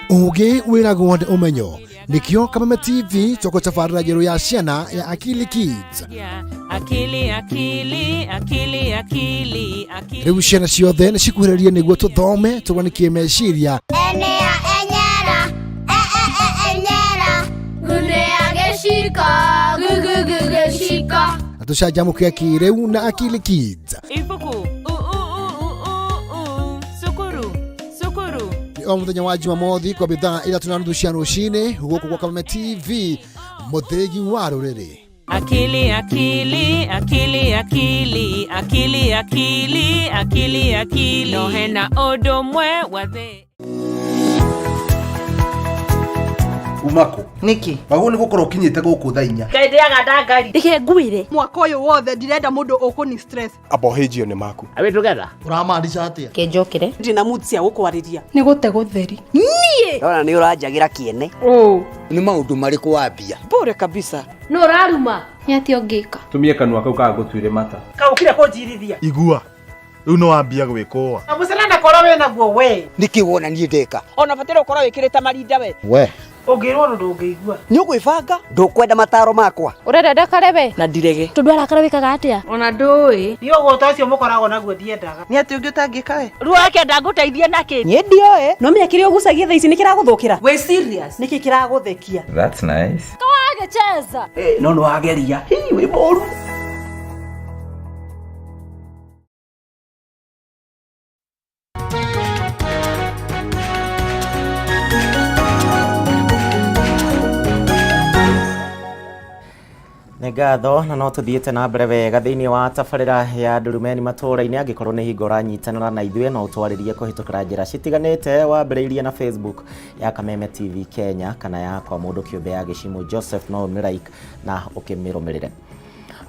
Ũgĩ wĩragwo nĩ ũmenyo, nĩkĩo Kameme TV tũgũtabarĩra njerũ ya ciana ya Akili Kids. Akili, akili, akili, akili, akili. Rĩu ciana ciothe nĩ cikuhĩrĩrie nĩguo tũthome tũrwanikie meciria. Enea enyera, e e e enyera, gunea gĩciko, gu gu gu gĩciko. Na tũcanjamũke kĩrĩu na Akili Kids. Ibuku, u u u u u u, cukuru, cukuru. Nĩ o mũthenya wa Jumamothi kwa thaa 3:30 cia rũcinĩ gũkũ kwa Kameme TV, mũthĩgi wa rũrĩrĩ. Akili, akili, akili, akili, akili, akili, akili, akili. No hena ũndũ ũmwe wa thĩ. Umako niki wagwo nĩ gũkorwo ũkinyĩte gũkũ thaa 4. Ngai ndĩaga ndangari. Reke ngwĩre mwaka ũyũ wothe ndirenda mũndũ ũkũni stress. Abohĩnjio nĩ maku. Are we together? Ũramaanisha atĩa? Kĩnjũkĩre. Ndina mood cia gũkwarĩria. Nĩ gũte gũtheri. Niĩ Ndona nĩ ũranjagĩra kĩene. Nĩ maũndũ marĩkũ wambia? Bure kabisa. Nũ ũraruma? Nĩ atĩa ũngĩka? Tumie kanua kau kagũtuire mata. Kaũkire kũnjirithia. Igua rĩu no wambia gwĩkũa. Mũcene ndakorwo wĩ naguo we. Nĩkĩ wona niĩ ndeka? Ona bataire ũkorwo wĩkĩrĩte marinda we. We Ũngĩrwo ũndũ ndũngĩigua. Nĩ ũgwĩbanga? Ndũkwenda mataro makwa? Ũrenda ndakare we? Na ndirege. Tondũ arakara wĩkaga atĩa? Ona ndũĩ. Niĩ ũgũta ũcio mũkoragwo naguo ndiendaga. Nĩ atĩa ũngĩ ũtangĩka we? Ruo akĩenda ngũteithie nakĩ? Niĩ ndioĩ. No menya kĩrĩa ũgucagia thaa ici nĩ kĩragũthũkĩra. Wĩ serious? Nĩkĩ kĩragũthekia? That's nice. Kawagĩcheza. No nĩ wageria. Hii wĩ mũru. Nĩ ngatho na no tũthiĩte na mbere wega thĩinĩ wa tabarĩra ya Ndurumeni matũũra-inĩ. Angĩkorwo nĩ hingo ũranyitanĩra na ithuĩ, no ũtwarĩrie kũhĩtũkĩra njĩra citiganĩte, wambĩrĩirie na Facebook ya Kameme TV Kenya kana yakwa mũndũ kĩũmbe ya Gĩcimũ Joseph, no ũmĩ like na ũkĩmĩrũmĩrĩre.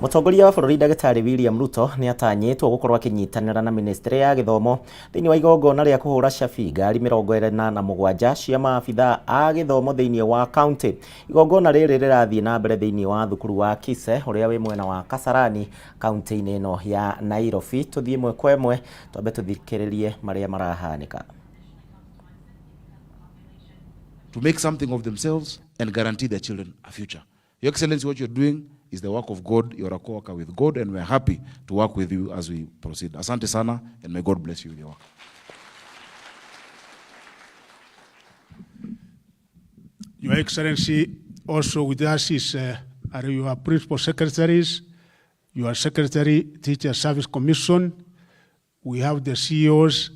Mũtongoria wa bũrũri Ndagĩtarĩ William Ruto nĩ atanyĩtwo gũkorwo akĩnyitanĩra na ministry ya gĩthomo thĩinĩ wa igongona rĩa kũhũra cabi ngari 47 cia maabithaa a gĩthomo thĩinĩ wa kaunti. Igongona rĩrĩ rĩrathiĩ na mbere thĩinĩ wa thukuru wa Kise ũrĩa wĩ mwena wa Kasarani kaunti-inĩ ĩno ya Nairobi. Tũthiĩ ĩmwe kwa ĩmwe twambe tũthikĩrĩrie marĩa marahanĩka. To make something of themselves and guarantee their children a future. Your Excellency, what you're doing is the work of God. You're a co-worker with God, and we're happy to work with you as we proceed. Asante sana, and may God bless you with your work. Your Excellency, also with us is are your principal secretaries, your Secretary, Teacher Service Commission. We have the CEOs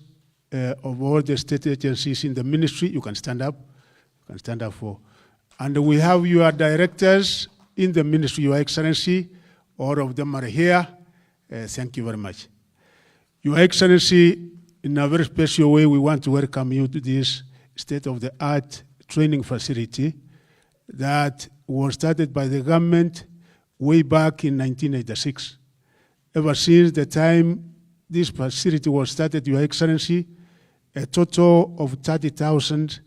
of all the state agencies in the ministry. You can stand up. You can stand up for. And we have your directors in the ministry, Your Excellency. All of them are here. Thank you very much. Your Excellency, in a very special way, we want to welcome you to this state-of-the-art training facility that was started by the government way back in 1986. Ever since the time this facility was started, Your Excellency, a total of 30,000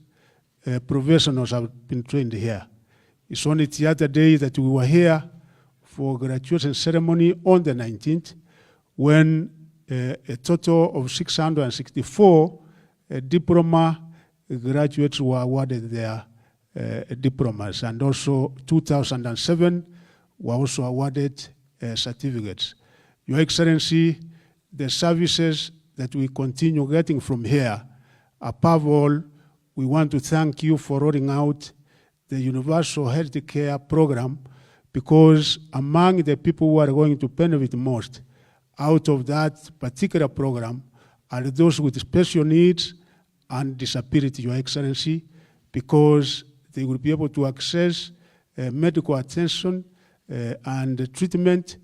professionals have been trained here. It's only the other day that we were here for graduation ceremony on the 19th, when a total of 664 diploma graduates were awarded their diplomas, and also 2007 were also awarded certificates. Your Excellency, the services that we continue getting from here, above all, we want to thank you for rolling out the Universal Health Care Program, because among the people who are going to benefit most out of that particular program are those with special needs and disability, Your Excellency, because they will be able to access medical attention and treatment,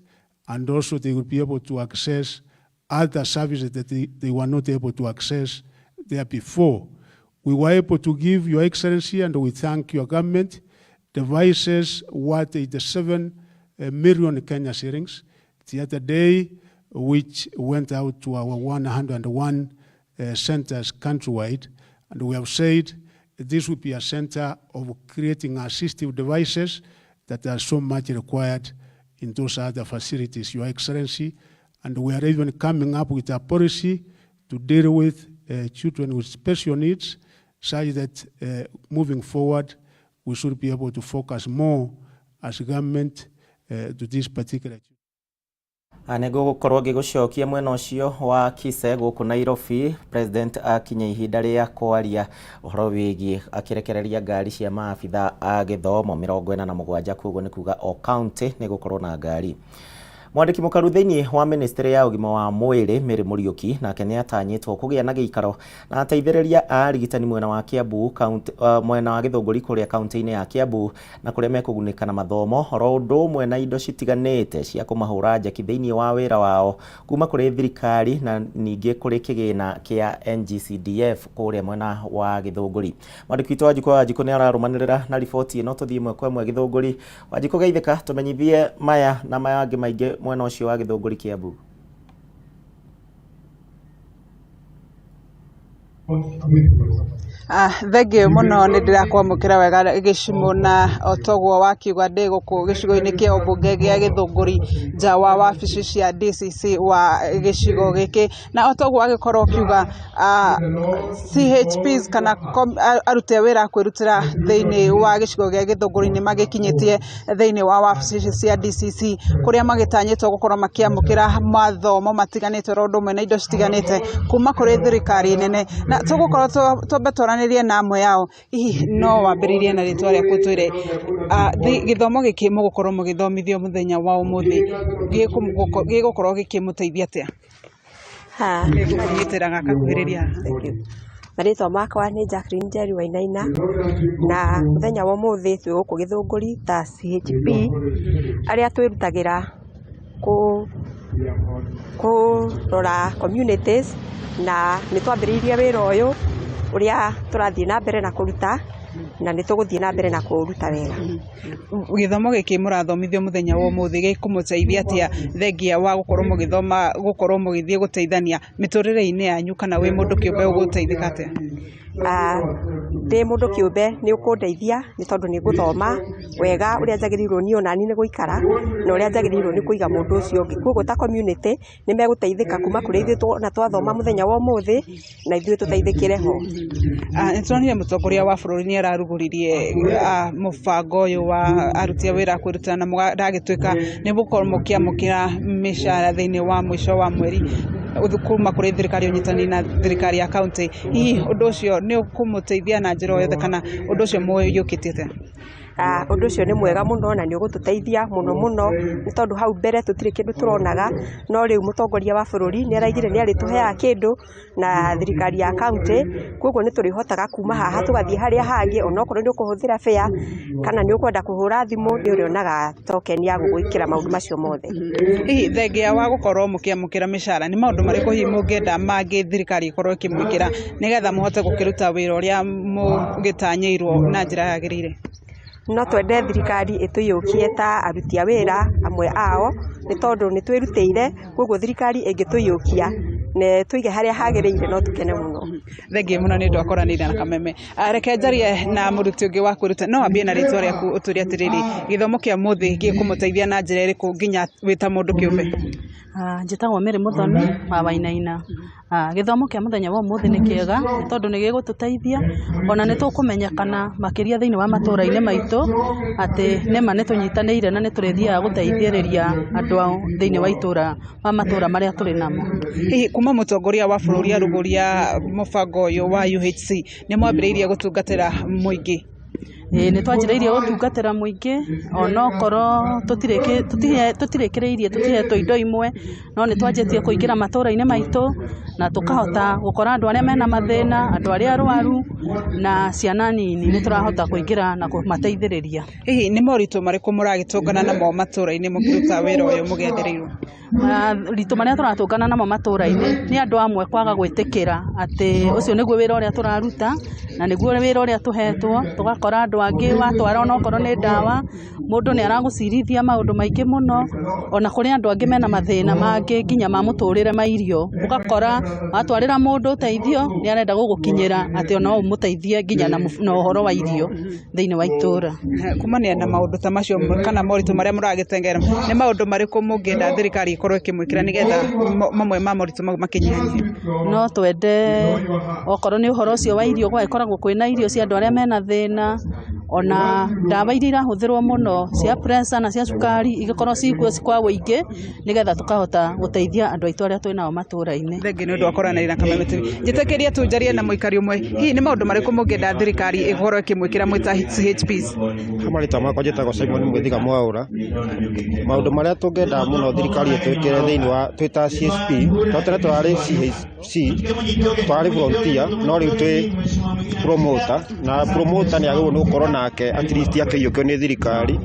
and also they will be able to access other services that they were not able to access there before. We were able to give, Your Excellency, and we thank your government, devices worth 87 million Kenya shillings the other day, which went out to our 101 centers countrywide. And we have said this will be a center of creating assistive devices that are so much required in those other facilities, Your Excellency. And we are even coming up with a policy to deal with children with special needs, such that moving forward, we should be able to focus more as government to this particular. Nĩ ngũgũkorwo ngĩgũcokia mwena ũcio wa Kise gũkũ Nairobi. President akinya ihinda rĩa kwaria ũhoro wĩgiĩ akĩrekereria ngari cia maabitha a gĩthomo 47, koguo nĩ kuga o county nĩ gũkorwo na ngari. Mwandĩki mũkaru thĩinĩ wa ministry ya ũgima wa mwĩrĩ Mary Mũriũki nake nĩ atanyĩtwo kũgĩa na gĩikaro na ateithĩrĩria a arigitani mwena wa Kiambu county, mwena wa Gĩthũngũri kũrĩa kaunti-inĩ ya Kiambu, na kũrĩa mekũgunĩka na mathomo oro ũndũ ũmwe na indo citiganĩte cia kũmahũra njeki thĩinĩ wa wĩra wao kuma kũrĩ thirikari na ningĩ kũrĩ kĩgĩna kĩa NGCDF kũrĩa mwena wa Gĩthũngũri. Mwandĩki witũ Wanjikũ wa Wanjikũ nĩ ararũmanĩrĩra na riboti ĩno. Tũthiĩ ĩmwe kwa ĩmwe Gĩthũngũri. Wanjikũ, geithĩka, tũmenyithie maya na maya angĩ maingĩ mwena ũcio wa Gĩthũngũri Kiambu. Thengiũ mũno, nĩ ndĩrakwamũkĩra wega Gĩcimũ, na o toguo wakiuga ndĩ gũkũ gĩcigo-inĩ kĩa ũmbunge gĩa Gĩthũngũri, nja wa wabici cia DCC wa gĩcigo gĩkĩ, na o toguo agĩkorwo ũkiuga CHPs kana aruti a wĩra a kwĩrutĩra thĩinĩ wa gĩcigo gĩa Gĩthũngũri nĩ magĩkinyĩtie thĩinĩ wa wabici ici cia DCC, kũrĩa magĩtanyĩtwo gũkorwo makĩamũkĩra mathomo matiganĩte oro ũndũ ũmwe na indo citiganĩte kuma kũrĩ thirikari nene, na tũgũkorwo twambe twaranĩrie na amwe ao. Hihi no wambĩrĩrie na rĩtwa rĩaku, twĩre gĩthomo gĩkĩ mũgũkorwo mũgĩthomithio mũthenya wa ũmũthĩ gĩgũkorwo gĩkĩmũteithia atĩa? Nĩngũkũnyitĩra gaka, kuhĩrĩria haha. Marĩtwa makwa nĩ Jacqueline Njeri Wainaina na mũthenya wa ũmũthĩ twĩ gũkũ Gĩthũngũri ta CHP arĩa twĩrutagĩra kũrora communities na nĩ twambĩrĩirie wĩra ũyũ ũrĩa tũrathiĩ na mbere na kũruta na nĩ tũgũthiĩ na mbere na kũũruta wega. Gĩthomo gĩkĩ mũrathomithio mũthenya wa ũmũthĩ gĩkũmũteithia atĩa thengia wa gũkorwo mũgĩthoma gũkorwo mũgĩthiĩ gũteithania mĩtũrĩre-inĩ yanyu kana wĩ mũndũ kĩũmbe ũgũteithĩka atĩa? Ndĩ mũndũ kĩũmbe nĩ ũkũndeithia nĩ tondũ nĩ ngũthoma wega ũrĩa njagĩrĩirwo niĩ onaniĩ nĩ gũikara na ũrĩa njagĩrĩirwo nĩ kũiga mũndũ ũcio ũngĩ. Koguo ta community nĩ megũteithĩka kuma kũrĩ ithuĩ ona twathoma mũthenya wa ũmũthĩ na ithuĩ tũteithĩkĩre ho. Nĩ turonire mũtongoria wa bũrũri nĩ ararugũririe mũbango ũyũ wa aruti a wĩra a kwĩrutĩra na mũragĩtuĩka nĩ mũgũkorwo mũkĩamũkĩra mĩcara thĩinĩ wa mũico wa mweri kuma kũrĩ thirikari ũnyitanĩri na thirikari ya kaunti. Hihi ũndũ ũcio nĩ ũkũmũteithia na njĩra o yothe kana ũndũ ũcio mũũiyũkĩtie atĩa? Ũndũ ũcio nĩ mwega mũno na nĩ ũgũtũteithia mũno mũno nĩ tondũ hau mbere tũtirĩ kĩndũ tũronaga, no rĩu mũtongoria wa bũrũri nĩ araigire nĩ arĩtũheaga kĩndũ na thirikari ya kaunti, koguo nĩ tũrĩhotaga kuma haha tũgathiĩ harĩa hangĩ onokorwo nĩ ũkũhũthĩra fare kana nĩ ũkwenda kũhũra thimũ nĩ ũrĩonaga token ya gũgwĩkĩra maũndũ macio mothe. Hihi thengia wa gũkorwo mũkĩamũkĩra mĩcara nĩ maũndũ marĩkũ hihi mũngĩenda mangĩ thirikari ĩkorwo ĩkĩmwĩkĩra nĩgetha mũhote gũkĩruta wĩra ũrĩa mũgĩtanyĩirwo na njĩra yagĩrĩire? No twende thirikari ĩtũiyũkie ta aruti a wĩra amwe ao nĩ tondũ nĩ twĩrutĩire, koguo thirikari ĩngĩtũiyũkia na ĩtũige harĩa hagĩrĩire no tũkene mũno. Thengiũ mũno nĩ ũndũ wa kwaranĩria na Kameme. Reke njarie na mũruti ũngĩ wa kwĩruta, no wambie na rĩtwa rĩaku ũtwĩre atĩrĩrĩ, gĩthomo kĩa mũthĩ gĩkũmũteithia na njĩra ĩrĩkũ nginya wĩ ta mũndũ kĩũmbe? Njĩtagwo Mary Mũthoni wa Wainaina. Gĩthomo kĩa mũthenya wa ũmũthĩ nĩ kĩega nĩ tondũ nĩ gĩgũtũteithia ona nĩ tũkũmenyekana makĩria thĩinĩ wa matũra-inĩ maitũ atĩ nĩma nĩ tũnyitanĩire na nĩ tũrĩthiaga gũteithĩrĩria andũ thĩinĩ wa itũra wa matũra marĩa tũrĩ namo. Hihi kuma mũtongoria wa bũrũri arugũria mũbango ũyũ wa UHC nĩ mwambĩrĩirie gũtungatĩra mũingĩ? Ĩĩ nĩ twanjĩrĩirie gũtungatĩra mũingĩ onokorwo tũtirĩkĩrĩirie tũtihetwo indo imwe no nĩ twanjĩtie kũingĩra matũra-inĩ maitũ na tũkahota gũkora andũ arĩa mena mathĩna, andũ arĩa arwaru na ciana nini nĩ tũrahota kũingĩra na kũmateithĩrĩria. Hihi nĩ moritũ marĩkũ mũragĩtũngana namo matũra-inĩ mũkĩruta wĩra ũyũ mũgĩathĩrĩirwo? Moritũ marĩa tũratũngana namo matũra-inĩ nĩ andũ amwe kwaga gwĩtĩkĩra atĩ ũcio nĩguo wĩra ũrĩa tũraruta na nĩguo wĩra ũrĩa tũhetwo, tũgakora andũ angĩ watwara onokorwo nĩ ndawa mũndũ nĩ aragũcirithia maũndũ maingĩ mũno, ona kũrĩ andũ angĩ mena mathĩna mangĩ nginya ma mũtũrĩre ma irio, ũgakora watwarĩra mũndũ ũteithio nĩ arenda gũgũkinyĩra atĩ no ũmũteithie nginya na ũhoro wa irio thĩinĩ wa itũra. Kumania na maũndũ ta macio kana moritũ marĩa mũragĩtengera nĩ maũndũ marĩkũ mũngĩenda thirikari ĩkorwo ĩkĩmwĩkĩra nĩgetha mamwe ma moritũ mau makĩnyihanyihe? No twende okorwo nĩ ũhoro ũcio wa irio gũgagĩkoragwo kwĩna irio cia andũ arĩa mena thĩna, ona ndawa iria irahũthĩrwo mũno cia pressure na cia cukari igĩkorwo cikuo kwa ũingĩ nĩgetha tũkahota gũteithia andũ aitũ arĩa twĩnao matũra-inĩ. Thengiũ nĩ ũndũ wa kwaranĩria na Kameme TV. Njĩtĩkĩrie tu njarie na mũikari ũmwe, hihi nĩ maũndũ marĩkũ mũngĩenda thirikari ĩkorwo ĩkĩmwĩkĩra mwĩ ta CHPs? Marĩtwa makwa njĩtagwo Simon Mwithiga Mwaũra. Maũndũ marĩa tũngĩenda mũno thirikari ĩtwĩkĩre thĩinĩ wa twĩ ta CHP, tondũ tene tũrarĩ CHC, tũrarĩ volunteer, no rĩu twĩ promoter, na promoter nĩ agĩrĩirwo nĩ gũkorwo nake at least akĩiyũkio nĩ thirikari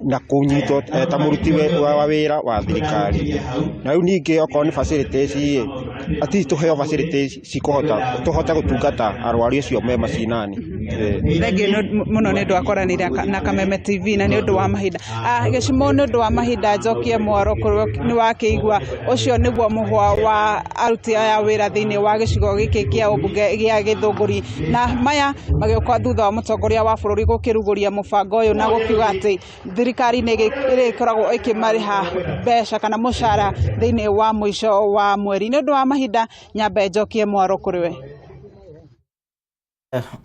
na kũnyitwo ta mũruti wa wĩra wa thirikari. Na rĩu ningĩ okorwo nĩ facilities ĩ, at least tũheo facilities cikũhota tũhote gũtungata arwaru acio me macinani. Thengiũ mũno nĩ ũndũ wa kwaranĩria na Kameme TV na nĩ ũndũ wa mahinda. Gĩcimo nĩ ũndũ wa mahinda njokie mwaro nĩ wakĩigua ũcio nĩguo mũhwa wa aruti aya wĩra thĩinĩ wa gĩcigo gĩkĩ kĩa ũmbunge gĩa Gĩthũngũri, na maya magĩũka thutha wa mũtongoria wa bũrũri gũkĩrugũria mũbango ũyũ na gũkiuga atĩ thirikari nĩ ĩrĩkoragwo ĩkĩmarĩha mbeca kana mũcara thĩinĩ wa mũico wa mweri. Nĩ ũndũ wa mahinda nyambe njokie mwaro kũrĩ we.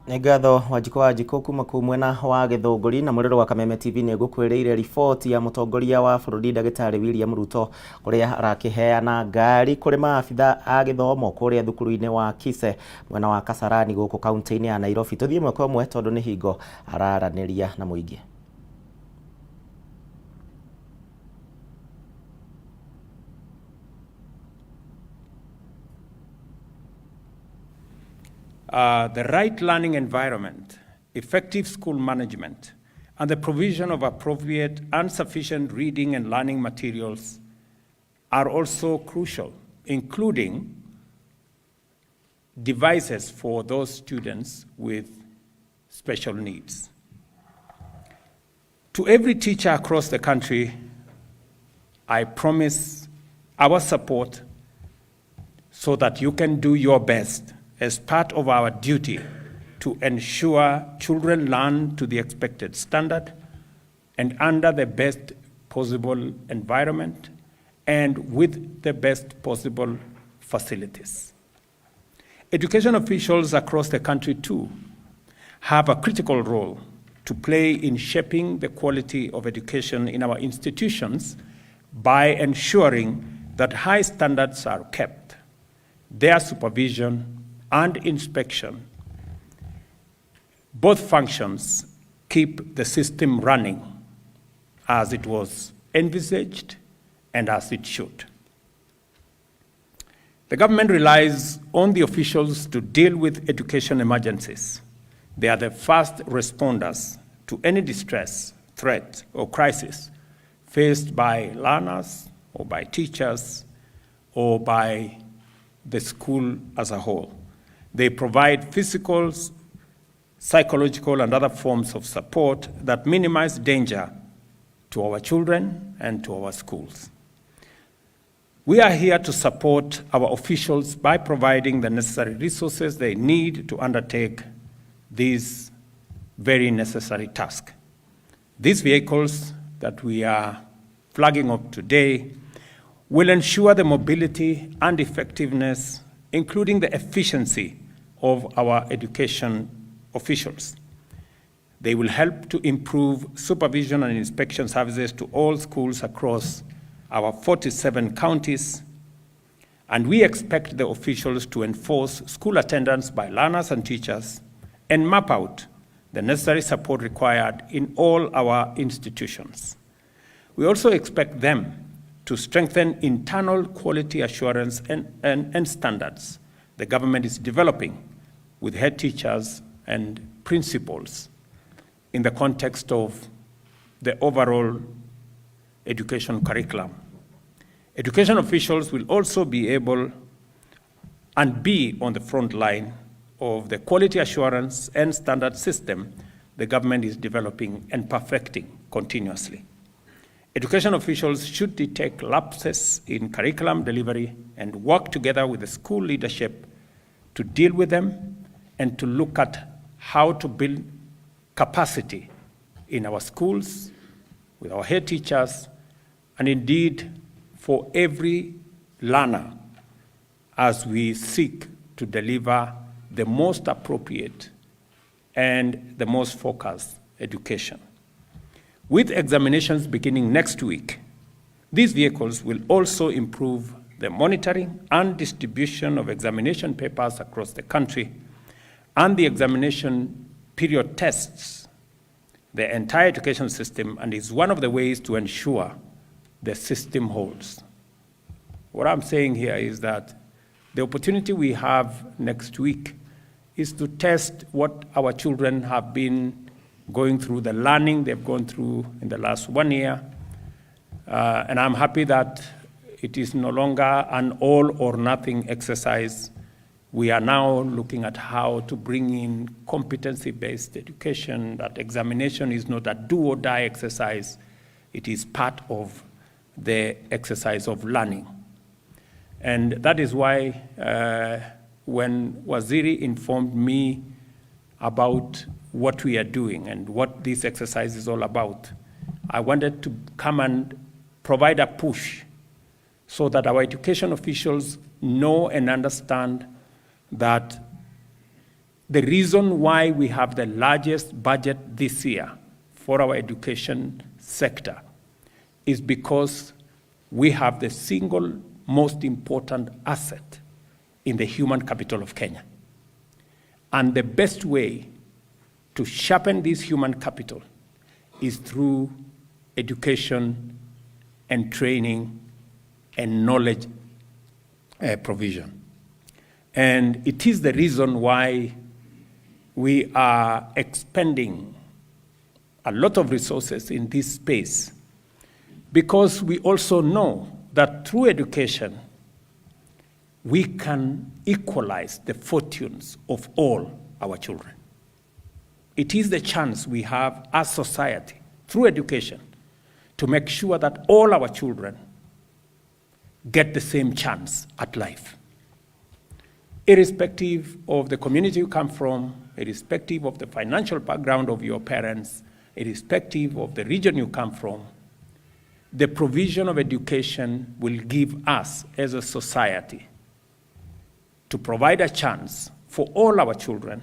Nĩ ngatho Wanjikũ Wanjikũ kuma kũu mwena wa Gĩthũngũri. Na mũrĩro wa Kameme TV nĩ ngũkwĩrĩire riboti ya mũtongoria wa bũrũri ndagĩtarĩ William Ruto kũrĩa arakĩheana ngari kũrĩ maabitha a gĩthomo kũrĩa thukuru-inĩ wa Kise mwena wa Kasarani gũkũ kaunti-inĩ ya Nairobi. Tũthiĩ ĩmwe kwa ĩmwe tondũ nĩ hingo araranĩria na mũingĩ. The right learning environment, effective school management, and the provision of appropriate and sufficient reading and learning materials are also crucial, including devices for those students with special needs. To every teacher across the country, I promise our support so that you can do your best as part of our duty to ensure children learn to the expected standard and under the best possible environment and with the best possible facilities. Education officials across the country, too, have a critical role to play in shaping the quality of education in our institutions by ensuring that high standards are kept, their supervision and inspection. Both functions keep the system running as it was envisaged and as it should. The government relies on the officials to deal with education emergencies. They are the first responders to any distress, threat, or crisis faced by learners or by teachers or by the school as a whole. They provide physical, psychological, and other forms of support that minimize danger to our children and to our schools. We are here to support our officials by providing the necessary resources they need to undertake this very necessary task. These vehicles that we are flagging up today will ensure the mobility and effectiveness, including the efficiency of our education officials. They will help to improve supervision and inspection services to all schools across our 47 counties, and we expect the officials to enforce school attendance by learners and teachers and map out the necessary support required in all our institutions. We also expect them to strengthen internal quality assurance and standards the government is developing with head teachers and principals in the context of the overall education curriculum. Education officials will also be able and be on the front line of the quality assurance and standard system the government is developing and perfecting continuously. Education officials should detect lapses in curriculum delivery and work together with the school leadership to deal with them and to look at how to build capacity in our schools, with our head teachers, and indeed for every learner as we seek to deliver the most appropriate and the most focused education. With examinations beginning next week, these vehicles will also improve the monitoring and distribution of examination papers across the country and the examination period tests the entire education system, and is one of the ways to ensure the system holds. What I'm saying here is that the opportunity we have next week is to test what our children have been going through, the learning they've gone through in the last 1 year. And I'm happy that it is no longer an all or nothing exercise. We are now looking at how to bring in competency-based education, that examination is not a do or die exercise. It is part of the exercise of learning. And that is why when Waziri informed me about what we are doing and what this exercise is all about, I wanted to come and provide a push so that our education officials know and understand that the reason why we have the largest budget this year for our education sector is because we have the single most important asset in the human capital of Kenya. And the best way to sharpen this human capital is through education and training and knowledge provision. And it is the reason why We are expending a lot of resources in this space because we also know that through education, we can equalize the fortunes of all our children. It is the chance we have as society, through education, to make sure that all our children get the same chance at life. Irrespective of the community you come from, irrespective of the financial background of your parents, irrespective of the region you come from, the provision of education will give us as a society to provide a chance for all our children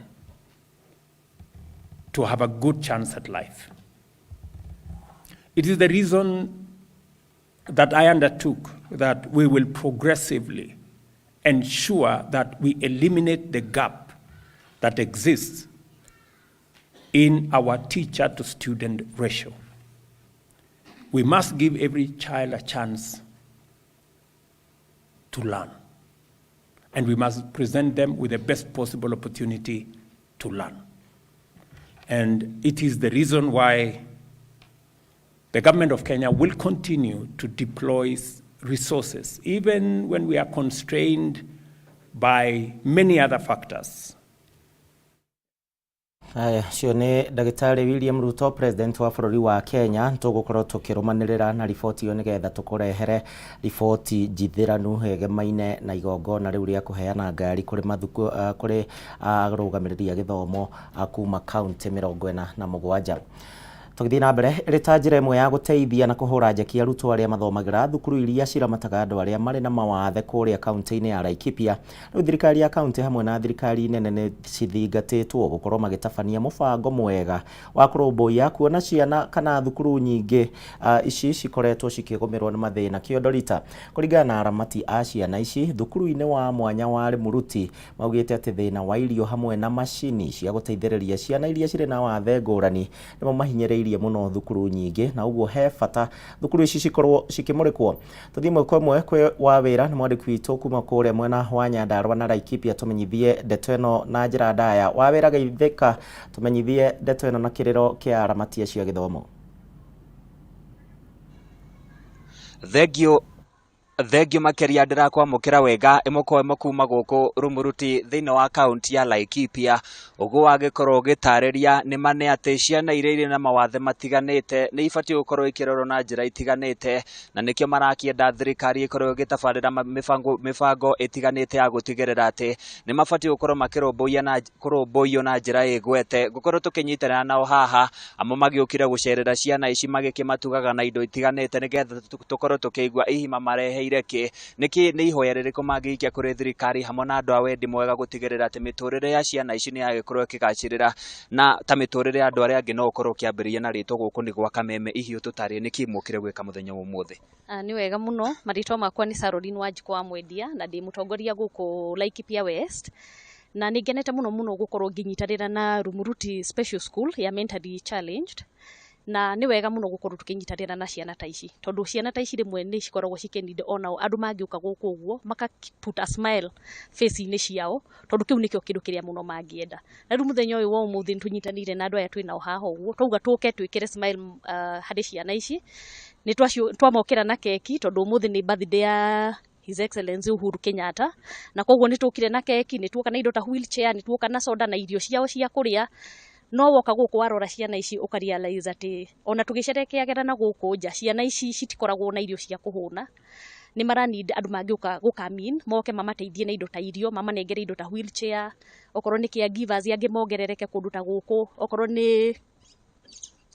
to have a good chance at life. It is the reason that I undertook that we will progressively ensure that we eliminate the gap that exists in our teacher to student ratio. We must give every child a chance to learn, and we must present them with the best possible opportunity to learn. And it is the reason why the government of Kenya will continue to deploy resources, even when we are constrained by many other factors. Haya, cio nĩ ndagĩtarĩ William Ruto, president wa bũrũri wa Kenya. Tũgũkorwo tũkĩrũmanĩrĩra na riboti ĩyo nĩgetha tũkũrehere riboti njithĩranu ĩgemaine na igongona rĩu rĩa kũheana ngari kũrĩ mathuku, kũrĩ arũgamĩrĩri a gĩthomo kuma kaunti 47. Tũgĩthiĩ na mbere, ĩrĩ ta njĩra ĩmwe ya gũteithia na kũhũra njeki arutwo arĩa mathomagĩra thukuru iria ciramataga andũ arĩa marĩ na mawathe kũrĩa kaunti-inĩ ya Laikipia. Rĩu thirikari ya kaunti hamwe na thirikari nene nĩ cithingatĩtwo gũkorwo magĩtabania mũbango mwega wa kũrũmbũiya kuona ciana kana thukuru nyingĩ ici cikoretwo cikĩgũmĩrwo nĩ mathĩna kĩondorita. Kũringana na aramati a ciana ici thukuru-inĩ wa mwanya wa Rĩmuruti, maugĩte atĩ thĩna wa irio hamwe na macini cia gũteithĩrĩria ciana iria cirĩ na wathe ngũrani nĩmo mahinyĩrĩirie mũno thukuru nyingĩ, na ũguo he bata thukuru ici cikorwo cikĩmũrĩkwo. Tũthiĩ ĩmwe kwa ĩmwe kwĩ wa wĩra nĩ mwandĩki witũ kuma kũrĩa mwena wa Nyandarua na Laikipia, tũmenyithie ndeto ĩno na njĩra ndaya. Wa wĩra geithĩka, tũmenyithie ndeto ĩno na kĩrĩro kĩa aramati acio a gĩthomo. Thengio, thengio makĩria, ndĩrakwamũkĩra wega ĩmwe kwa ĩmwe kuma gũkũ Rumuruti thĩinĩ wa kaunti ya Laikipia. Ũguo wagĩkorwo ũgĩtarĩria nĩ ma nĩ atĩ ciana iria irĩ na mawathe matiganĩte nĩ ibatiĩ gũkorwo ikĩrorwo na njĩra itiganĩte, na nĩkĩo marakĩenda thirikari ĩkorwo ĩgĩtabarĩra mĩbango ĩtiganĩte ya gũtigĩrĩra atĩ nĩ mabatiĩ gũkorwo makĩrũmbũiya na kũrũmbũiyo na njĩra ĩgwete. Gũkorwo tũkĩnyitanĩra nao haha, amwe magĩũkire gũcerera ciana ici magĩkĩmatugaga na indo itiganĩte nĩgetha tũkorwo tũkĩigua hihi mamareheire kĩ, nĩkĩ, nĩ ihoya rĩrĩkũ mangĩikia kũrĩ thirikari hamwe na andũ a wendi mwega gũtigĩrĩra atĩ mĩtũrĩre ya ciana ici nĩ yagĩkorwo ĩkĩgacĩrĩra na ta mĩtũrĩre ya andũ arĩa angĩ. No ũkorwo ũkĩambĩrĩria na rĩtwa, gũkũ nĩ gwa Kameme ihiũ, tũtarĩrie nĩkĩ mwokire gwĩka mũthenya wa ũmũthĩ. Nĩ wega mũno. Marĩtwa makwa nĩ Caroline Wanjikũ wa Mwendia na ndĩ mũtongoria gũkũ Laikipia West, na nĩ ngenete mũno mũno gũkorwo ngĩnyitanĩra na Rumuruti Special School ya mentally challenged, na nĩ wega mũno gũkorwo tũkĩnyitanĩra na ciana ta ici, tondũ ciana ta ici rĩmwe nĩ cikoragwo cikĩninde onao andũ mangĩũka gũkũ ũguo maka put a smile face-inĩ ciao, tondũ kĩu nĩkĩo kĩndũ kĩrĩa mũno mangĩenda. Na rĩu mũthenya ũyũ wa ũmũthĩ nĩ tũnyitanĩire na andũ aya twĩ nao haha ũguo, twauga tũke twĩkĩre smile harĩ ciana ici. Nĩ twamokĩra na keki, tondũ ũmũthĩ nĩ birthday ya His Excellency Uhuru Kenyatta, na koguo nĩ tũkire na keki, nĩ tuoka na indo ta wheelchair, nĩ tuoka na soda na irio ciao cia kũrĩa. No woka gũkũ warora ciana ici ũka realize atĩ ona tũgĩcerekeagĩra na gũkũ nja, ciana ici citikoragwo na irio cia kũhũna. Nĩ mara need andũ mangĩũka gũkamin moke mamateithie na indo ta irio, mamanengere indo ta wheelchair, okorwo nĩ caregivers angĩ mongerereke kũndũ ta gũkũ, okorwo nĩ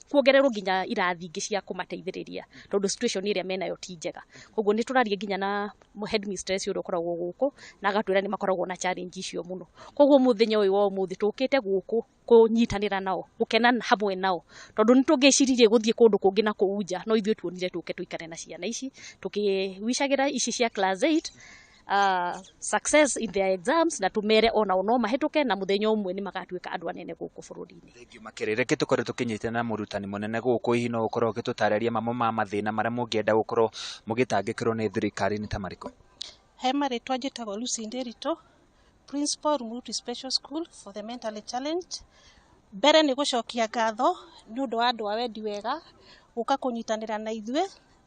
kuongererwo nginya irathi ingĩ cia kũmateithĩrĩria, tondũ situation ĩrĩa menayo ti njega. Koguo nĩ tũraria nginya na headmistress ũrĩa ũkoragwo gũkũ na agatwĩra nĩ makoragwo na challenge icio mũno. Koguo mũthenya ũyũ wa ũmũthĩ tũkĩte gũkũ kũnyitanĩra nao, gũkena hamwe nao, tondũ nĩ tũngĩciririe gũthiĩ kũndũ kũngĩ na kũu nja, no ithuĩ tuonire tũke tũikare na ciana ici tũkĩwicagĩra ici cia class 8 success in their exams, na tumere onao no mahĩtũke na mũthenya ũmwe nĩ magatuĩka andũ anene gũkũ bũrũri-inĩ. Thengiũ makĩria. Reke tũkorwo tũkĩnyitana na mũrutani mũnene gũkũ, hihi no ũkorwo ũgĩtũtarĩria mamwe ma mathĩna marĩa mũngĩenda gũkorwo mũgĩtangĩkĩrwo nĩ thirikari nĩ ta marĩkũ? He marĩtwa, njĩtagwo Lucy Ndĩritũ. Principal Rumuruti Special School for the Mentally Challenged. Mbere nĩ gũcokia ngatho nĩ ũndũ wa andũ a wendi wega gũka kũnyitanĩra na ithuĩ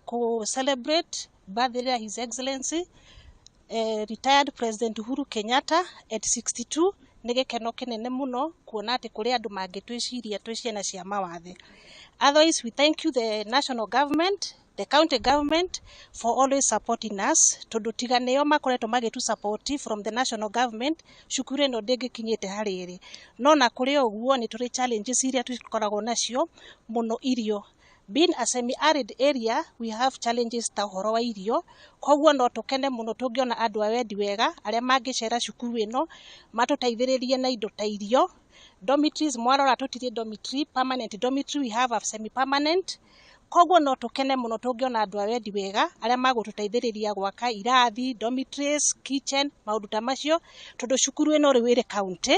kũ celebrate birthday ya His Excellency retired President Uhuru Kenyatta at 62. Nĩ gĩkeno kĩnene mũno kuona atĩ kũrĩ andũ mangĩtwĩciria twĩ ciana cia mawathe. Otherwise, we thank you the national government, the county government for always supporting us, tondũ tiga nĩo makoretwo magĩtu support from the national government, cukuru ĩno ndĩngĩkinyĩte harĩ ĩrĩ. No na kũrĩ o ũguo nĩ tũrĩ challenges iria tũkoragwo nacio mũno, irio. Being a semi-arid area, we have challenges ta ũhoro wa irio. Koguo no tũkene mũno tũngĩona andũ a wendi wega arĩa mangĩcera cukuru ĩno matũteithĩrĩrie na indo ta irio. Dormitories, mwarora tũtirĩ dormitory, permanent dormitory, we have a semi-permanent. Koguo no tũkene mũno tũngĩona andũ a wendi wega arĩa magũtũteithĩrĩria gwaka irathi, dormitories, kitchen, maũndũ ta macio, tondũ cukuru ĩno rĩu ĩrĩ county,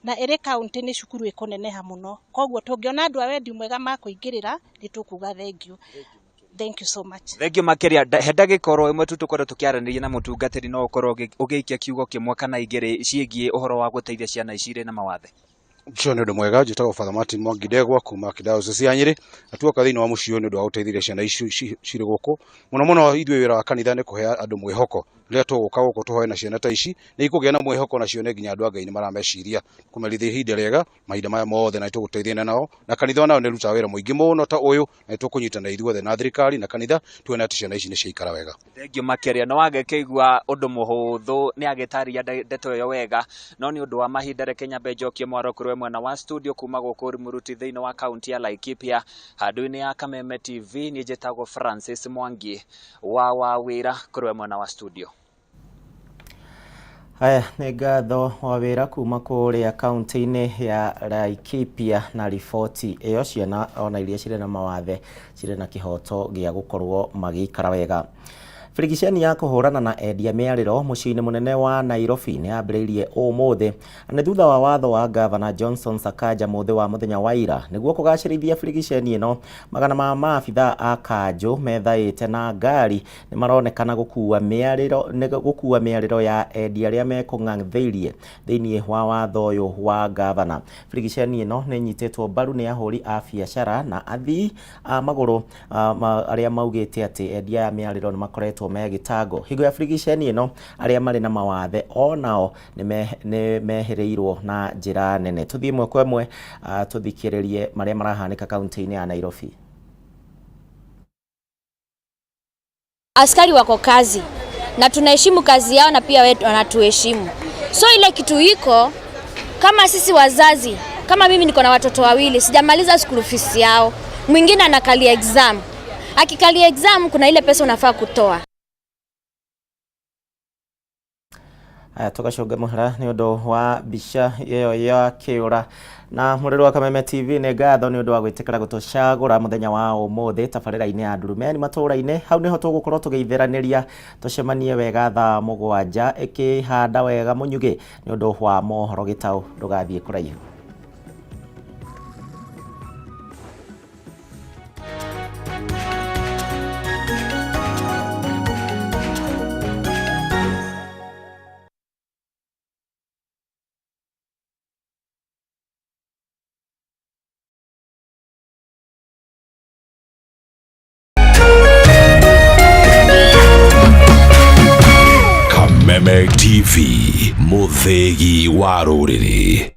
na ĩrĩ county nĩ cukuru ĩkũneneha mũno. Koguo tũngĩona andũ a wendi mwega makũingĩrĩra nĩ tũkuga thank you. Thank you so much. Thengio makiria. He ndagĩka oro ĩmwe tu tũkorwo tũkĩaranĩria na mũtungatĩri, no ũkorwo ũgĩikia kiugo kĩmwe kana igĩrĩ ciĩgiĩ ũhoro wa gũteithia ciana ici irĩ na mawathe. Ũcio nĩ ũndũ mwega. Njĩtagwo Father Martin Mwangi Ndegwa kuma Archdiocese ya Nyĩrĩ, na tuoka thĩinĩ wa mũciĩ ũyũ nĩ ũndũ wa gũteithĩrĩria ciana ici cirĩ gũkũ. Mũno mũno ithuĩ wĩra wa kanitha nĩ kũhe andũ mwĩhoko. Rĩrĩa tũgũka gũkũ tũhoe na ciana ta ici, nĩ ikũgĩa na mwĩhoko na cione nginya andũ a Ngai nĩ marameciria. Kũmerithia ihinda rĩega mahinda maya mothe, na nĩtũgũteithania nao, na kanitha onayo nĩ ĩrutaga wĩra mũingĩ mũno ta ũyũ, na nĩtũkũnyitanĩra ithuothe na thirikari na kanitha tuone atĩ ciana ici nĩ ciaikara wega. Thengio makĩria. Nĩ wagĩkĩigua ũndũ mũhũthũ nĩ agĩtarĩria ndeto ĩyo wega, no nĩ ũndũ wa mahinda reke nyambe njokie mwaro kũrĩ we mwena wa studio kuma gũkũ Rumuruti thĩinĩ wa kaunti ya Laikipia, handũ-inĩ ya Kameme TV. Niĩ njĩtagwo Francis Mwangi wa wĩra, kũrĩ we mwena wa studio. Haya, nĩ ngatho wa wĩra kuma kũrĩa kaunti-inĩ ya Laikipia na riboti ĩyo. Ciana ona iria cirĩ na mawathe cirĩ na kĩhoto gĩa gũkorwo magĩikara wega. Birigiceni ya kũhũrana na endia mĩarĩro mũciĩ-inĩ mũnene wa Nairobi nĩ yambĩrĩirie ũmũthĩ, na nĩ thutha wa watho wa Gavana Johnson Sakaja mũthĩ wa mũthenya wa ira. Nĩguo kũgacĩrithia birigiceni ĩno, magana ma maabithaa a kanjũ methaĩte na ngari nĩ maronekana gũkua mĩarĩro ya endia arĩa mekũng'athĩirie thĩinĩ wa watho ũyũ wa gavana. Birigiceni ĩno nĩ ĩnyitĩtwo mbaru nĩ ahũri a biacara na athii a magũrũ arĩa maugĩte atĩ endia a mĩarĩro nĩ makoretwo me gĩtango. Hingo ya birigiceni ĩno, arĩa marĩ na mawathe onao nĩ mehĩrĩirwo na njĩra nene. Tũthiĩ ĩmwe kwa ĩmwe tũthikĩrĩrie marĩa marahanĩka kaunti-inĩ ya Nairobi. Askari wako kazi na tunaheshimu kazi yao na pia wetu wanatuheshimu. So ile kitu iko kama sisi wazazi, kama mimi niko na watoto wawili, sijamaliza school fees yao, mwingine anakalia exam. Akikalia exam, kuna ile pesa unafaa kutoa. Aya, tũgacũnga mũhera nĩ ũndũ wa mbica ĩyo ya kĩũra na mũrĩrĩ wa Kameme TV. Nĩ ngatho nĩ ũndũ wa gwĩtĩkĩra gũtũcagũra mũthenya wa ũmũthĩ tabarĩra-inĩ ya Ndurumeni matũũra-inĩ. Hau nĩho tũgũkorwo tũgĩithĩranĩria, tũcemanie wega thaa 7 ĩkĩhanda wega mũnyugĩ nĩ ũndũ wa mohoro gĩtaũ. Ndũgathiĩ kũraihu. Kameme TV, mũthĩgi wa rũrĩrĩ.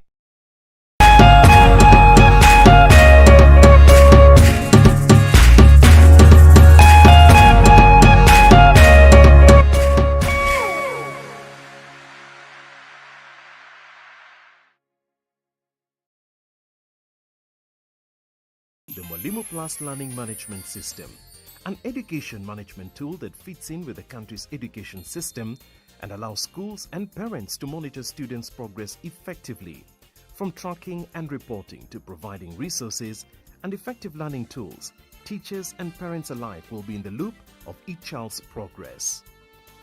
The Mwalimu Plus Learning Management System, an education management tool that fits in with the country's education system and allows schools and parents to monitor students' progress effectively. From tracking and reporting to providing resources and effective learning tools, teachers and parents alike will be in the loop of each child's progress.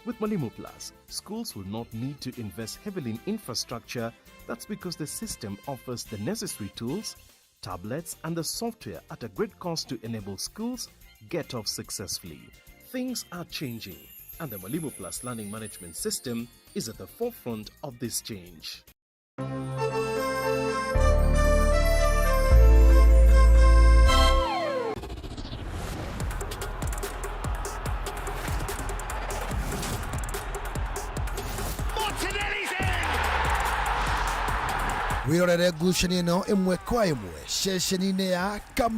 With Mwalimu Plus, schools will not need to invest heavily in infrastructure. That's because the system offers the necessary tools, tablets, and the software at a great cost to enable schools get off successfully. Things are changing. And the Mwalimu Plus Learning Management System is at the forefront of this change. Martinelli's in! Wĩrorere ngucanio ĩno ĩmwe kwa ĩmwe ceceni-inĩ ya Kameme.